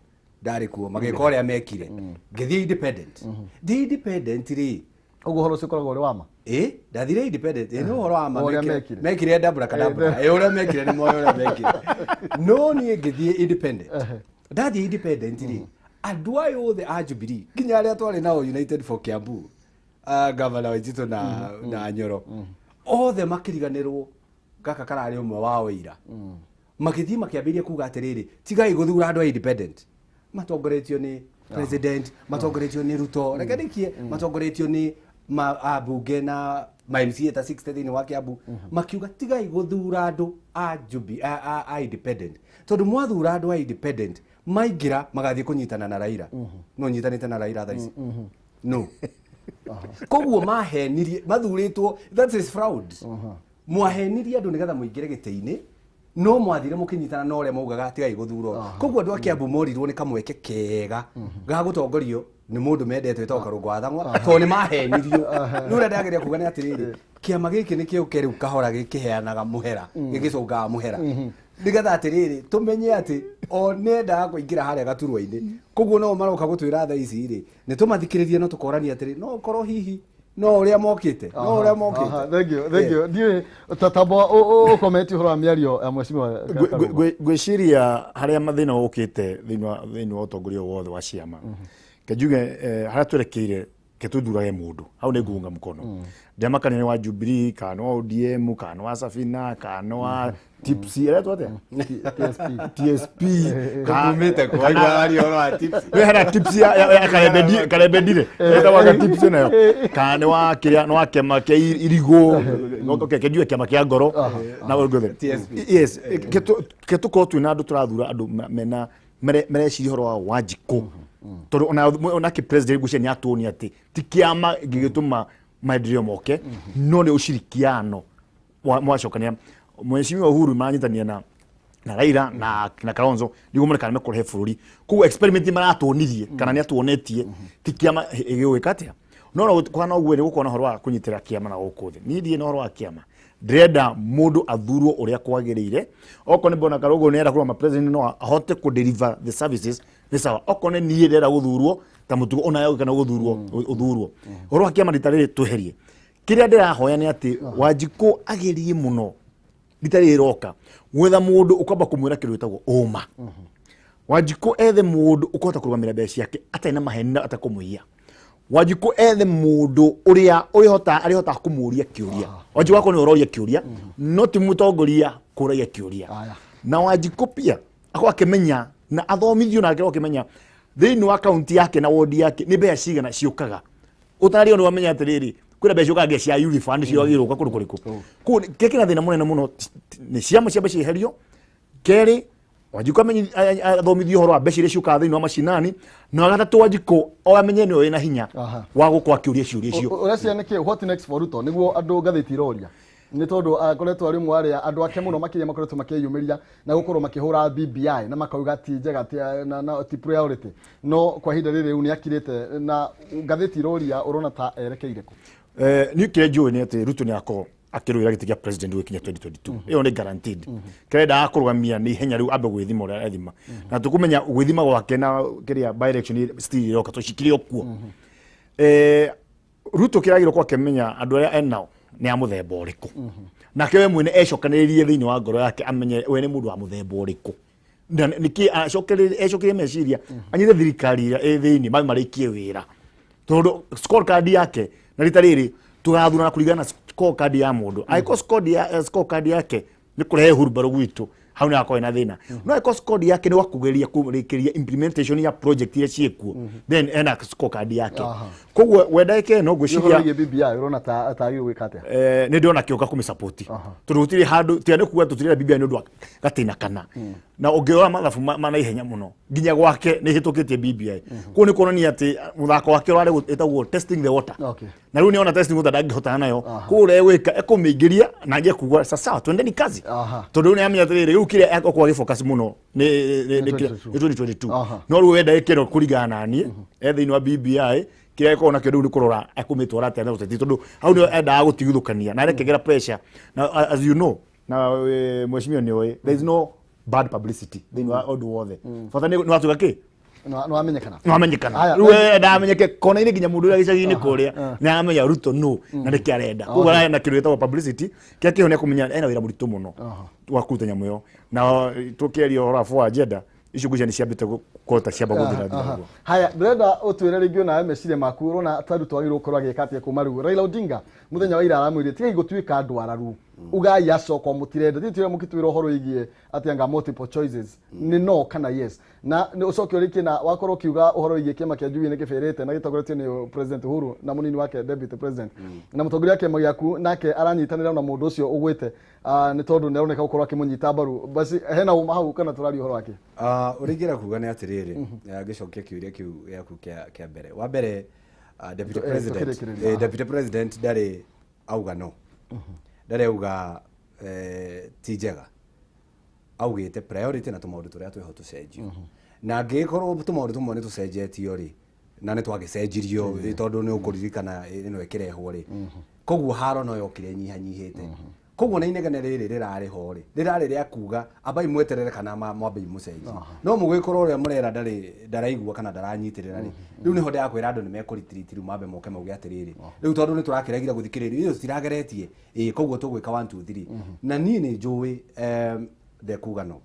C: ndarĩ kuo magĩka ũrĩa mekire, ngĩthiĩ independent. Ndĩ independent rĩ,
A: Ũguo ũhoro ũcio ũkoragwo ũrĩ wa ma?
C: Ĩ, ndathire independent, ĩ nĩ ũhoro wa ma.
A: Ũrĩa mekire.
C: Mekire ndabura kadabura, ĩ ũrĩa mekire nĩ moĩ ũrĩa mekire. No niĩ ngĩthiĩ independent. Ndathiĩ independent rĩ, andũ aya othe a Jubilee nginya arĩa twarĩ nao United for Kiambu, Governor Waititũ na Nyoro, othe makĩriganĩrwo gaka kararĩ ũmwe wao ira. Magĩthiĩ makĩambĩrĩria kuga atĩrĩrĩ, tigai gũthura andũ a independent, matongoretio nĩ president, matongoretio nĩ Ruto, reke ndĩkie, matongoretio nĩ ambunge na ma MCA ta 60 thĩinĩ wa Kiambu, makiuga tigai gũthura andũ a Jubi a independent, tondũ mwathura andũ a independent maingĩra magathiĩ kũnyitana na Raila. No nyitanĩte na Raila thaa ici no. Koguo mahenirie, mathurĩtwo, that is fraud. Mwahenirie andũ nĩgetha mũingĩre gĩtĩ-inĩ, no mwathire mũkĩnyitana na ũrĩa maugaga tigai gũthurwo. Koguo andũ a Kiambu morirwo nĩ kamweke kega ga gũtongorio nĩ mũndũ mendete wĩtagwo Karũngũ wa Thang'wa, tondũ nĩ mahenirio. Nĩ ũrĩa ndĩrageria kuga nĩ atĩrĩrĩ, kĩama gĩkĩ nĩ kĩũke rĩu kahora gĩkĩheanaga mũhera, gĩgĩcũngaga mũhera, nĩgetha atĩrĩrĩ tũmenye atĩ o nĩendaga kũingĩra harĩa gaturwa-inĩ. Koguo no maroka gũtwĩra thaa ici rĩ, nĩ tũmathikĩrĩrie, no tũkorania atĩrĩ, no ũkorwo hihi no ũrĩa mokĩte, no ũrĩa mokĩte.
A: Thank you, thank you. Ndiũĩ tatamba ũkomenti ũhoro wa mĩario ya mheshimiwa Karũngũ.
B: Ngwĩciria harĩa mathĩna ũkĩte thĩinĩ wa ũtongoria wothe wa ciama, ke njuge harĩa twerekeire Ke tuthurage mundu hau nĩ nguunga mkono. Ndiamakania nĩ wa Jubilee kana nĩ wa ODM kana nĩ wa Safina kana nĩ wa Tipsy ĩretwo atĩa?
A: TSP.
B: TSP.
C: Tumĩte kwaigua aria ũhoro wa tips.
B: We hena tips ya Karembendire ĩtagwo anga tips nayo, kana nĩ wa kĩrĩa, nĩ wa kĩama kĩa irigũ, okay, kĩnjue kĩama kĩa ngoro na ũguo.
C: TSP.
B: Yes, ke tũkorwo twĩna andũ tũrathura andũ mena mareciria ũhoro wa Wanjikũ, tondũ ona kĩ president ngwĩciria nĩ atuonia atĩ ti kĩama gĩgĩtũma maendeleo moke, no nĩ ũcirikiano mwacokania. Mheshimiwa Uhuru maranyitania na Raila na Kalonzo niguo mone kana mekũrehe bũrũri. Koguo experiment maratuonirie kana nĩ atuonetie ti kĩama gĩgwĩka atĩa, no kwana ũguo nĩ gũkorwo na ũhoro wa kũnyitĩra kĩama na gũkũ thĩ. Niĩ ndirĩ na ũhoro wa kĩama, ndĩrenda mũndũ athurwo ũrĩa kwagĩrĩire. Okorwo nĩ Bwana Karũgũ nĩarenda kũrũgama president, no ahote kũ deliver the services, nĩ sawa. Okorwo nĩ niĩ ndĩrenda gũthurwo ta mũtugo onayo kana gũthurwo ũthurwo, ũhoro wa kĩama rita rĩrĩ tweherie. Kĩrĩa ndĩrahoya nĩ atĩ Wanjikũ agerie mũno rita rĩrĩ rĩroka gwetha mũndũ ũkwamba kũmwĩra kĩndũ gĩtagwo ũma. Wanjikũ ethe mũndũ ũkũhota kũrũgamĩra mbeca ciake atarĩ na maheni na atakũmũiya. Wanjikũ ethe mũndũ ũrĩa ũrĩhota arĩhotaga kũmũria kĩũria. Wanjikũ akorwo nĩ ũroria kĩũria, no ti mũtongoria kũragia kĩũria.
A: Aya.
B: Na Wanjikũ pia akorwo akĩmenya na athomithio na akorwo akĩmenya thĩinĩ wa kaunti yake na wodi yake nĩ mbeca cigana ciũkaga. Ũtarĩ nĩ wamenya atĩrĩrĩ, kwĩna mbeca ciũkaga nginya cia Youth Fund ciagĩrĩirwo gũka kũndũ kũrĩkũ. Koguo kĩrĩa kĩna thĩna mũnene mũno nĩ ciama cia mbeca cieherio. Kerĩ, Wanjikũ athomithio ũhoro wa mbeca iria ciũkaga thĩinĩ wa macinani. Na wa gatatũ, Wanjikũ o amenye nĩwe wĩna hinya wa gũkorwo akĩũria ciũria icio.
A: Ũreciria nĩkĩ, what next for Ruto? Nĩguo andũ ngathĩti iroria, nĩ tondũ akoretwo arĩ ũmwe arĩa andũ ake mũno makĩria makoretwo makĩyumĩria na gũkorwo makĩhũra BBI na makauga ti njega, ti, na ti priority, no kwa ihinda rĩrĩ rĩu nĩ akirĩte na ngathĩti iroria ũrona ta erekeire kũ?
B: Niĩ kĩrĩa njũĩ nĩ atĩ Ruto nĩ akorwo akĩrũĩra gĩtĩ kĩa president gũkinya 2022. Ĩyo nĩ guaranteed. Kĩrĩa endaga kũrũgamia nĩ ihenya rĩu ambe gwĩthima ũrĩa arethima, na tũkũmenya gwĩthima gwake na kĩrĩa by election still ĩroka tũcikire o kuo. Ruto kĩrĩa agĩrĩirwo gũkorwo akĩmenya andũ arĩa enao nĩ a mũthemba ũrĩkũ, nake we mwene ecokanĩrĩrie thĩinĩ wa ngoro yake amenye we nĩ mũndũ wa mũthemba ũrĩkũ. Na nĩkĩ acokerie meciria anyite thirikari ĩrĩa ĩ thĩinĩ marĩkie wĩra, tondũ scorecard yake na rita rĩrĩ tũgathurana kũringana na scorecard ya mũndũ. Angĩkorwo scorecard yake nĩ kũrehe hurumbarũ gwitũ, hau nĩ hakorwo na thĩna. No angĩkorwo scorecard yake nĩ wakũgeria kũrĩkĩria implementation ya project iria ciĩkuo, then ena scorecard yake. Koguo we ndagĩka ĩno
A: ũhoro
B: ngwĩciria
A: wĩgiĩ BBI ũrona ta agĩrĩirwo gwĩka atĩa?
B: Nĩ ndĩrona kĩũka kũmĩsupport, tondũ gũtirĩ handũ tiga nĩ kuga tũtirenda BBI nĩ ũndũ wa gatĩna kana na ũngĩrora mathabu ma naihenya mũno nginya gwake nĩ hĩtũkĩtie BBI. Koguo nĩ kuonania atĩ mũthako wake ũrarĩ ĩtagwo testing the water. Na rĩu nĩona testing water ndangĩhotana nayo. Koguo ũrĩa egwĩka ekũmĩingĩria na anjie kuga sasa twendeni kazi, tondũ rĩu nĩamenya atĩrĩrĩ, rĩu kĩrĩa egũkorwo agĩfocus mũno
A: 2022.
B: nĩ 2022. No rĩu we ndagĩka ĩno kũringana na niĩ e thĩinĩ wa BBI, kĩrĩa ĩkorwo nakĩo rĩu nĩ kũrora ekũmĩtwara atĩa na ũteti, tondũ hau nĩho endaga gũtigithũkania na arekĩgĩra pressure. Na as you know, na mheshimiwa nĩ oĩ, there is no bad publicity thĩinĩ wa ũndũ wothe, bata nĩ watuĩka kĩ
A: Nĩ wamenyekana.
B: Nĩ wamenyekana.
A: Aya,
B: Rĩu we endaga amenyeke kona-inĩ nginya mũndũ ũrĩa gĩcagi-inĩ kũrĩa nĩ aramenya Ruto no na nĩkĩ arenda. Koguo ararĩ na kĩndũ gĩtagwo publicity kĩrĩa kĩho nĩ akũmenya ena wĩra mũritũ mũno wa kũruta nyamũ ĩyo. Na tũkĩaria ũhoro wa four agenda icio, ngwĩciria nĩ ciambĩte gũkorwo ta ciamba gũthira thira ũguo.
A: Haya, ndĩrenda ũtwĩre rĩngĩ onawe meciria maku, ũrona ta Ruto agĩrĩirwo gũkorwo agĩka atĩa kuma rĩu? Raila Odinga mũthenya wa ira aramwĩrire tigai gũtuĩka andũ araru, ugai acokwo mũtirenda titwĩra mũkĩtwĩra ũhoro wĩgiĩ atĩ anga multiple choices nĩ no kana yes, na nĩ ũcoke ũrĩkie na wakorwo ũkiuga ũhoro wĩgiĩ kĩama kĩa Jubilee nĩ kĩbĩrĩte na gĩtongoretio nĩ President Uhuru na mũnini wake deputy president, na mũtongoria wa kĩama gĩaku nake aranyitanĩra na mũndũ ũcio ũgwĩte. Nĩ tondũ nĩ aroneka gũkorwo akĩmũnyita mbaru, basi hena ũma hau kana tũraria ũhoro wake?
C: Ũrĩa ingĩenda kuga nĩ atĩrĩrĩ, ngĩcokia kĩũria kĩu gĩaku kĩa mbere wa mbere, deputy president
A: tũkĩrĩkĩrĩria.
C: Deputy president ndarĩ auga no, ndarĩ auga ti njega, augĩte priority na tũmaũndũ tũrĩa twĩho tũcenjio, na angĩgĩkorwo tũmaũndũ tũmwe nĩ tũcenjetio rĩ, na nĩ twagĩcenjirio tondũ nĩ ũkũririkana ĩno ĩkĩrehwo rĩ, koguo haro no yokire nyihanyihĩte. Koguo na inegene rĩrĩ rĩrarĩ ho rĩ, rĩrarĩ rĩa kuga ambai mweterere kana mwambei mũcenjie, no mũgĩkorwo ũrĩa mũrera ndarĩ ndaraigua kana ndaranyitĩrĩra rĩ, rĩu nĩho ndĩrakwĩra andũ nĩ mekũritiriti. Rĩu mambe moke mauge atĩrĩrĩ, rĩu tondũ nĩ tũrakĩregire gũthikĩrĩrio, ithuĩ tũtirageretie ĩĩ, koguo tũgwĩka 1 2 3. Na niĩ nĩ njũĩ ndekuga no,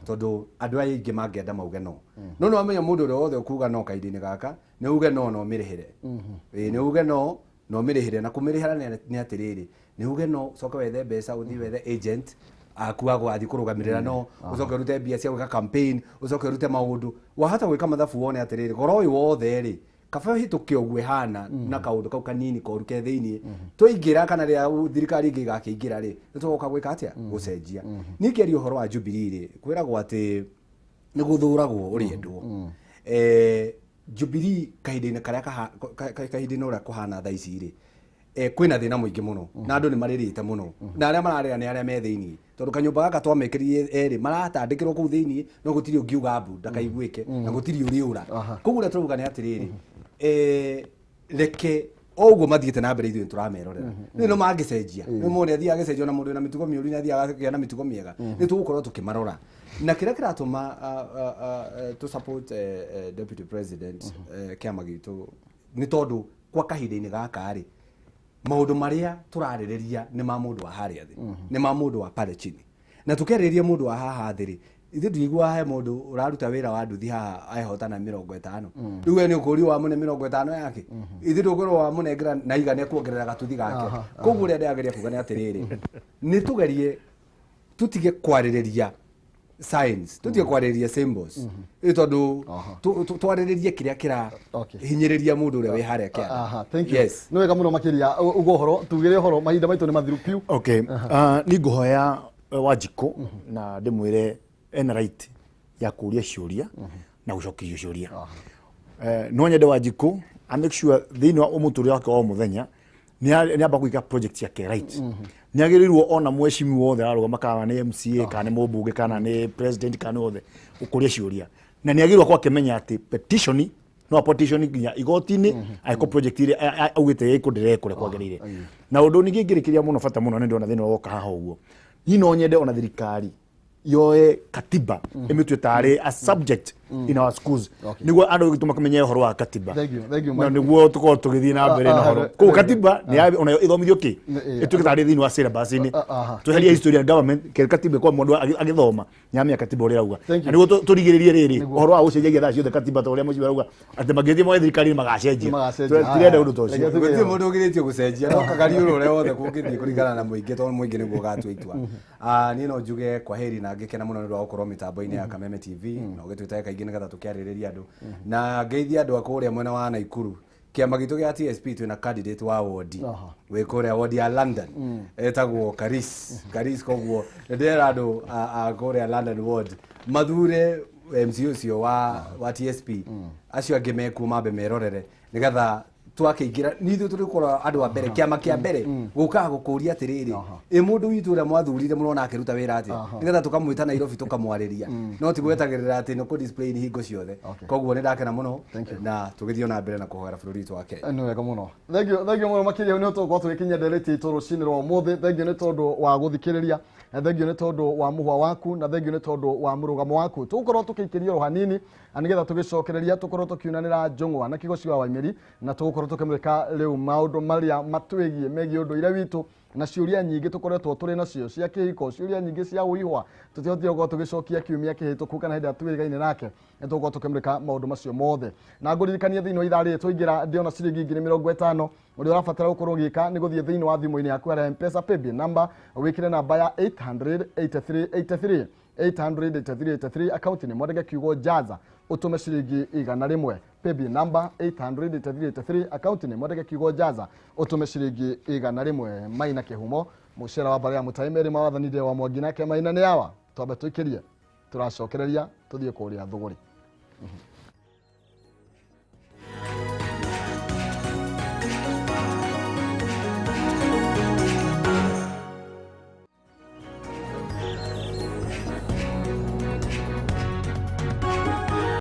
C: tondũ andũ aya aingĩ mangĩenda mauge no, no nĩ wamenya mũndũ ũrĩa wothe ũkuga no kahinda-inĩ gaka Nĩ uge no no mĩrĩhĩre. Ĩĩ nĩ uge no no mĩrĩhĩre na kũmĩrĩhĩra nĩ atĩrĩrĩ, nĩ uge no ũcoke wethe mbeca ũthiĩ wethe agent aku agwathiĩ kũrũgamĩrĩra no ũcoke ũrute mbia cia gwĩka campaign, ũcoke ũrute maũndũ. Wahota gwĩka mathabu wone atĩrĩrĩ, goro ũyũ wothe rĩ, kaba hĩtũke ũguo ĩhana na kaũndũ kau kanini koru ke thĩiniĩ. Twaingĩra kana rĩrĩa thirikari ĩngĩ ĩgakĩingĩra rĩ, nĩ tũgoka gwĩka atĩa? Gũcenjia. Niĩ ngĩaria ũhoro wa Jubilee rĩ, kwĩragwo atĩ nĩ gũthũragwo ũrĩendwo. Jubilee kahinda-inĩ karĩa kahinda-inĩ ũrĩa kũhana thaa ici rĩ, kwĩna thĩna mũingĩ mũno na andũ nĩ marĩrĩte mũno na arĩa mararĩra nĩ arĩa me thĩiniĩ, tondũ kanyũmba gaka twamekĩrire erĩ maratandĩkĩrwo kũu thĩiniĩ no gũtirĩ ũngiuga mbu ndakaiguĩke na gũtirĩ ũrĩũra. Koguo ũrĩa tũrauga nĩ atĩrĩrĩ, reke o ũguo mathiĩte na mbere ithuĩ nĩ tũramerorera. Rĩu no mangĩcenjia, nĩ mũndũ athiaga agĩcenjia, na mũndũ wĩna mĩtugo mĩũru nĩ athiaga akagĩa na mĩtugo mĩega. Nĩ tũgũkorwo tũkĩmarora. Na kĩrĩa kĩratũma tũ support deputy president kĩama gitũ nĩ tondũ kwa kahinda-inĩ gaka rĩ, maũndũ marĩa tũrarĩrĩria nĩ ma mũndũ wa harĩa thĩ, nĩ ma mũndũ wa pale chini. Na tũkĩarĩrĩria mũndũ wa haha thĩ rĩ, ithuĩ ndũiguaga he mũndũ ũraruta wĩra wa nduthi haha ehotana 50. Rĩu we nĩ ũkũrio wamũne 50 yake. Ithuĩ ndũkwĩrwo wamũnengera na igana ekuongerera gatuthi gake. Koguo ũrĩa ndĩrageria kuga nĩ atĩrĩrĩ, nĩ tũgerie tũtige kwarĩrĩria signs, tũtige kwarĩrĩria symbols, ĩ tondũ twarĩrĩrie kĩrĩa kĩra hinyĩrĩria mũndũ ũrĩa wĩ harĩa kĩanda.
A: Thank you. Nĩ wega mũno makĩria ugo ũhoro, tugĩre ũhoro, mahinda maitũ nĩ mathiru piũ.
B: Okay, nĩ ngũhoya Wanjikũ na ndĩmwĩre ena right ya kũria ciũria na gũcokerio ciũria. No nyende Wanjikũ a make sure thĩinĩ wa mũtũrĩre wake wa o mũthenya nĩ amba gwĩka project yake right. Nĩ agĩrĩirwo ona mwecimi wothe ararũgama kana nĩ MCA kana nĩ mũmbunge kana nĩ president kana nĩ wothe gũkũria ciũria. Na nĩ agĩrĩirwo akorwo akĩmenya atĩ petition no petition nginya igoti-inĩ angĩkorwo project ĩrĩa augĩte ĩkũ ndĩrekwo ũrĩa kwagĩrĩire. Na ũndũ ningĩ ingĩrĩkĩria mũno bata mũno nĩ ndĩrona thĩna woka haha ũguo. Niĩ no nyende ona thirikari yoe katiba ĩmĩtue tarĩ a subject in our schools nĩguo andũ gĩtũma kũmenya ũhoro wa katiba.
A: Thank you, thank you,
B: na nĩguo tũkorwo tũgĩthiĩ na mbere na ũhoro. Koguo katiba nĩ onayo ĩthomithio kĩ ĩtuĩke tarĩ thĩinĩ wa syllabus-inĩ. Tweherie history ya government ke katiba kwa mũndũ agĩthoma nĩamenya katiba ũrĩa ĩrauga. Na nĩguo tũrigĩrĩrie rĩrĩ ũhoro wa gũcenjagia thaa ciothe katiba ta ũrĩa mũciĩ arauga atĩ mangĩthiĩ moe thirikari magacenjia. Tirenda ũndũ ta ũcio.
C: Gũtirĩ mũndũ ũgirĩtio gũcenjia, no kagariũrwo ũrĩa wothe kũngĩthiĩ kũringana na mũingĩ tondũ mũingĩ nĩguo ũgatua itua. Niĩ no njuge kwa heri na ngĩkena mũno nĩ ũndũ wa gũkorwo mĩtambo-inĩ ya Kameme TV na ũgĩtwĩtaga kaingĩ nĩgetha tũkĩarĩrĩria andũ. Na ngeithie andũ a kũrĩa mwena wa Naikuru. Kĩama gitũ gĩa TSP twĩna candidate wa wodi wĩ kũrĩa wodi ya London etagwo Karis. Karis, koguo ndĩrera andũ a kũrĩa London ward mathure MC ũcio wa TSP, acio angĩ mekuo mambe merorere nĩgetha twakĩingĩra nithuĩ tũrĩkorwo andũ a mbere, kĩama kĩa mbere gũkaga gũkũria atĩrĩrĩ, ĩ mũndũ witũ ũrĩa mwathurire mũrona akĩruta wĩra atĩa, nĩgetha tũkamwĩta Nairobi tũkamwarĩria, no ti gwetagĩrĩra atĩ nĩ kũ display hingo ciothe. Koguo nĩ ndakena mũno na tũgĩthiĩ na mbere na kũhoera bũrũri witũ wa Kenya.
A: Nĩ wega mũno. Thank you, thank you mũno makĩria. Nĩ tũgũkorwo tũgĩkinyia ndereti itũ rũcinĩ rwa ũmũthĩ. Thank you nĩ tondũ wa gũthikĩrĩria, thank you nĩ tondũ wa mũhwa waku, na thank you nĩ tondũ wa mũrũgamo waku. Tũgũkorwo tũkĩikĩria oro hanini na nĩgetha tũgĩcokereria tũkorwo tũkiunanĩra njũng'wa na Kĩgoci wa Waimĩri, na tũgũkorwo tũkĩmũrĩka rĩu maũndũ marĩa matwĩgiĩ megiĩ ũndũire witũ na ciũria nyingĩ tũkoretwo tũrĩ nacio cia kĩhiko, ciũria nyingĩ cia ũihwa tũtihotire gũkorwo tũgĩcokia kiumia kĩhĩtũku kana hĩndĩ ĩrĩa twĩgaine nake. Nĩ tũgũkorwo tũkĩmũrĩka maũndũ macio mothe. Na ngũririkanie thĩinĩ wa ithaa rĩrĩ twaingĩra ndĩona ciringi 50,000. Ũrĩa ũrabatara gũkorwo ũgĩka nĩ gũthiĩ thĩinĩ wa thimũ-inĩ yaku ya M-Pesa paybill number, wĩkĩre namba ya 88383 88383 account nĩ mwandĩke kiugo Jaza ũtũme ciringi 100. Paybill number 88383 account nĩ mwandĩke kiugo Jaza ũtũme ciringi 100. Maina Kĩhumo mũcera wa mbarĩ ya Mũtai Meri mawathanire wa Mwangi nake Maina nĩ awa twambe tũikĩrie tũracokereria tũthiĩ kũrĩa Thũgũrĩ.